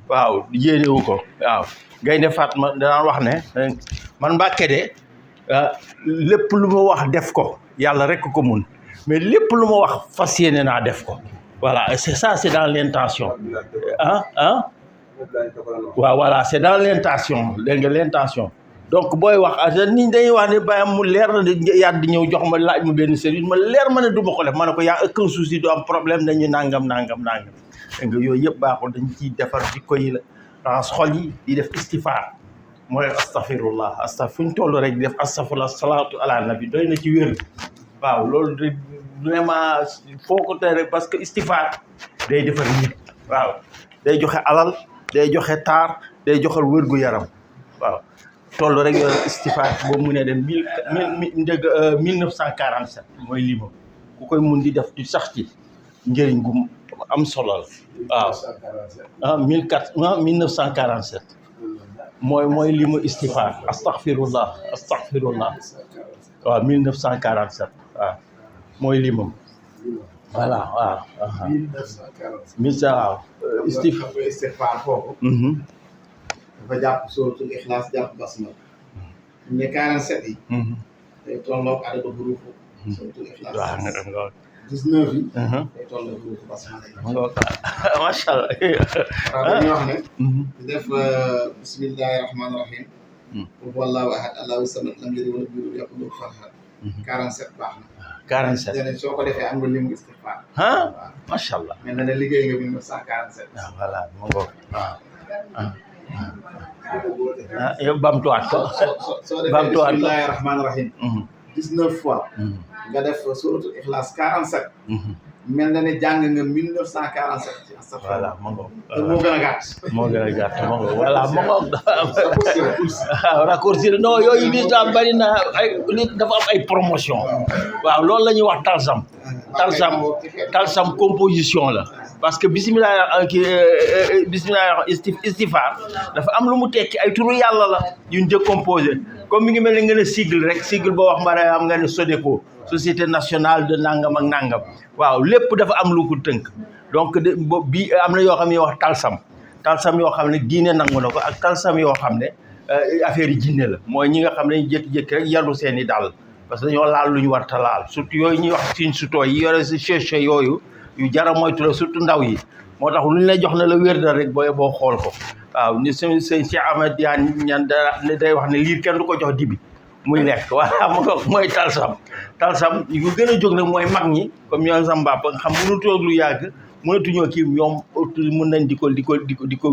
S6: waaw yéenewu ko waaw Gaynde Fatma danaan wax ne man Mbàkke de lépp lu ma wax def ko yàlla rek ko mun mais lépp lu ma wax fas yéene naa def ko voilà c'est ça c'est dans l'intention waaw voilà c'est dans l'intention dégg nga l'intention donc booy wax ni dañuy wax ne bàyyam mu leer na yàdd ñëw jox ma laaj mu benn service ma leer ma ne du ma ko def ma ne ko yaa aucun souci du am problème dañu nangam dégg nga yooyu yëpp baaxul dañ ciy defar jikko yi la raxas xol yi di def istifaar mooy astaghfirullah fu ñu toll rek di def astaghfirullah salaatu ala nabi doy na ci wér waaw loolu de vraiment foo ko tey rek parce que istifaar day defar nit waaw day joxe alal day joxe taar day joxal wér gu yaram waaw toll rek yow istifaar boobu mu ne dem 1947 mooy lima ku koy mun di def di sax ci njëriñ gu am solo la waaw 1947 mooy limu istifaar astaghfirullah waaw 1947 waaw mooy limam voilà waaw 1947 waaw
S4: istighfar foofu dafa jàpp suratul Ikhlas jàpp basmala ne 47 yi day tolloog adadu hurufu suratul Ikhlas 19 yi day tolloog hurufu basmala
S6: masha Allah
S4: dañuy wax ne di def bismillahi rahmani rahim qul huwallahu ahad allahu samad lam yalid walam yulad walam yakul lahu kufuwan ahad 47 baax na 47 nee soo ko defee am nga limu istighfar
S6: masha Allah
S4: mel na ne liggéey nga 1947
S6: voilà ma ngoog yow bamtuwaat ko
S4: soo defee bismillahi rahmani rahim 19 fois nga def suratul Ikhlas 47 mel na ne jàng nga 1947 ci astafurlah
S6: voilà ma ngoog
S4: te moo gën a gàtt
S6: ma ngoog voilà ma ngoog raccourci non yooyu l'islam bari na ay dafa am ay promotion waaw loolu la ñuy wax talsam composition la parce que bismillah istighfar dafa am lu mu tekki ay turu yàlla la yuñ décomposé comme mi ngi mel ni nga ne sigle rek sigle boo wax mbare am nga ne SODECO société nationale de nangam ak nangam waaw lépp dafa am lu ko tënk donc bi am na yoo xam ne wax talsam yoo xam ne diine nangu na ko ak talsam yoo xam ne affaire yi jinne la mooy ñi nga xam ne jékki-jékki rek yaru seen i dàll parce que dañoo laal lu ñu war ta laal surtout yooyu ñuy wax suñ sutoo yi yore si cherche yooyu yu jara moytu la surtout ndaw yi moo tax lu ñu lay jox ne la wér da rek boo xool ko waaw ni sëñ Cheikh Ahmed Diagne ñan day wax ne liir kenn du ko jox dibi muy lekk voilà mooy talsam yu gën a jóg nag mooy mag ñi comme ñoom sama mbàpp nga xam mënu toog lu yàgg mënatuñoo kii ñoom mën nañ di ko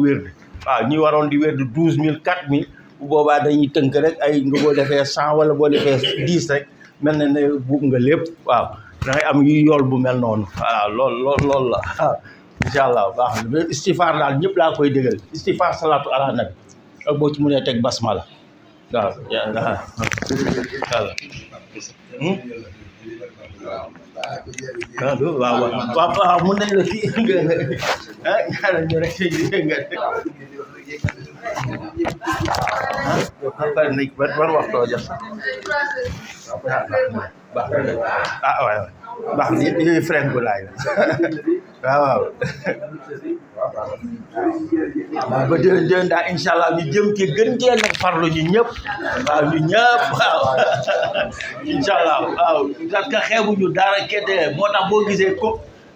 S6: wér de waaw ñi waroon di wér de 12000 4000 bu boobaa dañuy tënk rek ay nga boo defee 100 wala boo defee 10 rek mel na ne buub nga lépp waaw da ngay am yu yool bu mel noonu voilà loolu la incha allah baax na istifaar daal ñëpp laa koy déggal istifaar salaatu ala nabi ak boo ci mënee teg basmala waaw waaw mën nañ la fii ñaanal ñu rek ban waxtoo jot baax waaw baax na yooyu frein bu laay la waaw waaw ba déwén daal incha allah ñu jëm ci gën cee nag farlu ñu ñëpp waaw ñu ñëpp waaw incha allah waaw parce que xeebuñu dara kedde moo tax boo gisee ko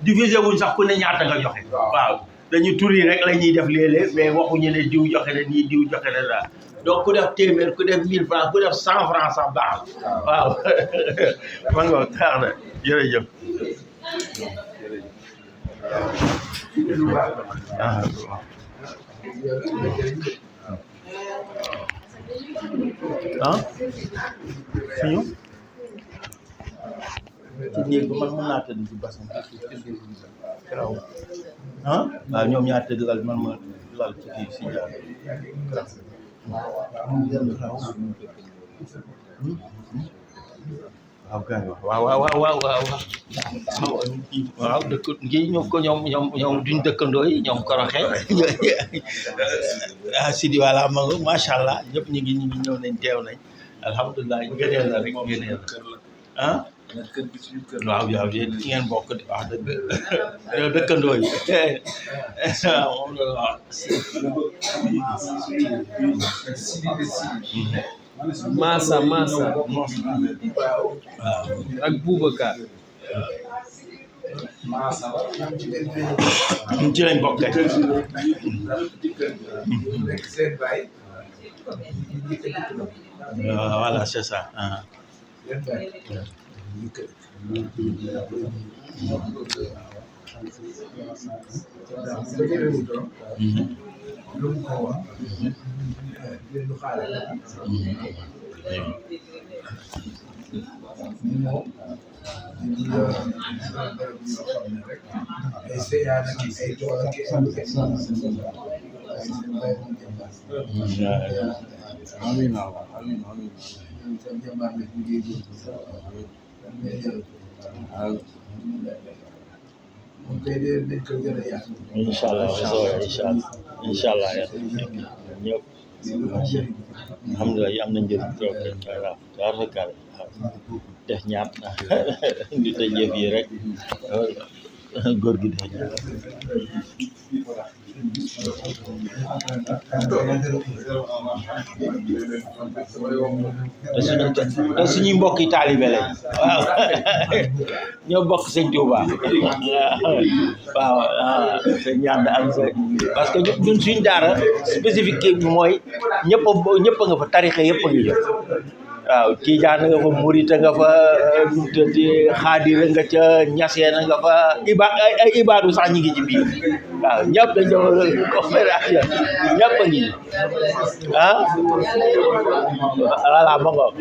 S6: diviser wuñ sax ku ne ñaata nga joxe waaw dañu tur yi rek la ñuy def léeg-léeg mais waxuñu ne diw joxe na nii diw joxe na daal donc ku def téeméer ku def 1000 francs ku def 100 francs sax baax waaw man nga xaar na jërëjëf suñu ci néeg ba man mën naa tëdd ci bassin waaw waaw ñoom ñaar tëdd lal man ma lal ci kii si jaar waaw kay waaw dëkk kii ñoom ko ñoom duñ dëkkandoo yi ñoom koroxe Sidi wala ma nga macha allah ñëpp ñu ngi ñëw nañ teew nañ alhamdulilah gëneel la rek gëneel waaw waaw yéen ngeen bokk di wax dëgg dëkkandoo yi moom la waaw
S9: Massa ak Boubacar
S6: ñu ci lañ bokk voilà c'est ça inshallah ya ñëpp alhamdulillah am na njëriñ trop waaw tabaraka def ñaat di te jëf yi rek góor gi def ñaat te suñuy mbokki taalibe lañ waaw ñoo bokk sëñ Touba waaw te ñaan am sa parce que ñun suñ daara spécifique bi mooy ñëpp nga fa tarixa yëpp a ngi jot waaw Tijaan nga fa Murit nga fa Xaadir nga ca Ñaseen nga fa ay ibaadu sax ñi ngi ci biir waaw ñëpp dañu coopération ñëpp a ngi voilà ma ngoog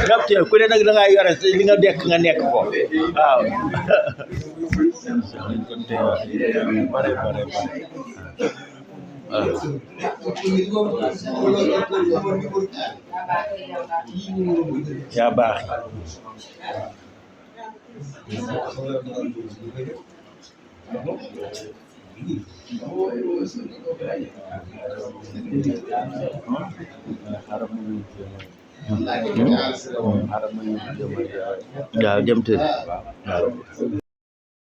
S6: ñëpp ci ku ne nag da ngaa yore li nga dekk nga nekk ko waaw yaa baax waaw dem tëdd waaw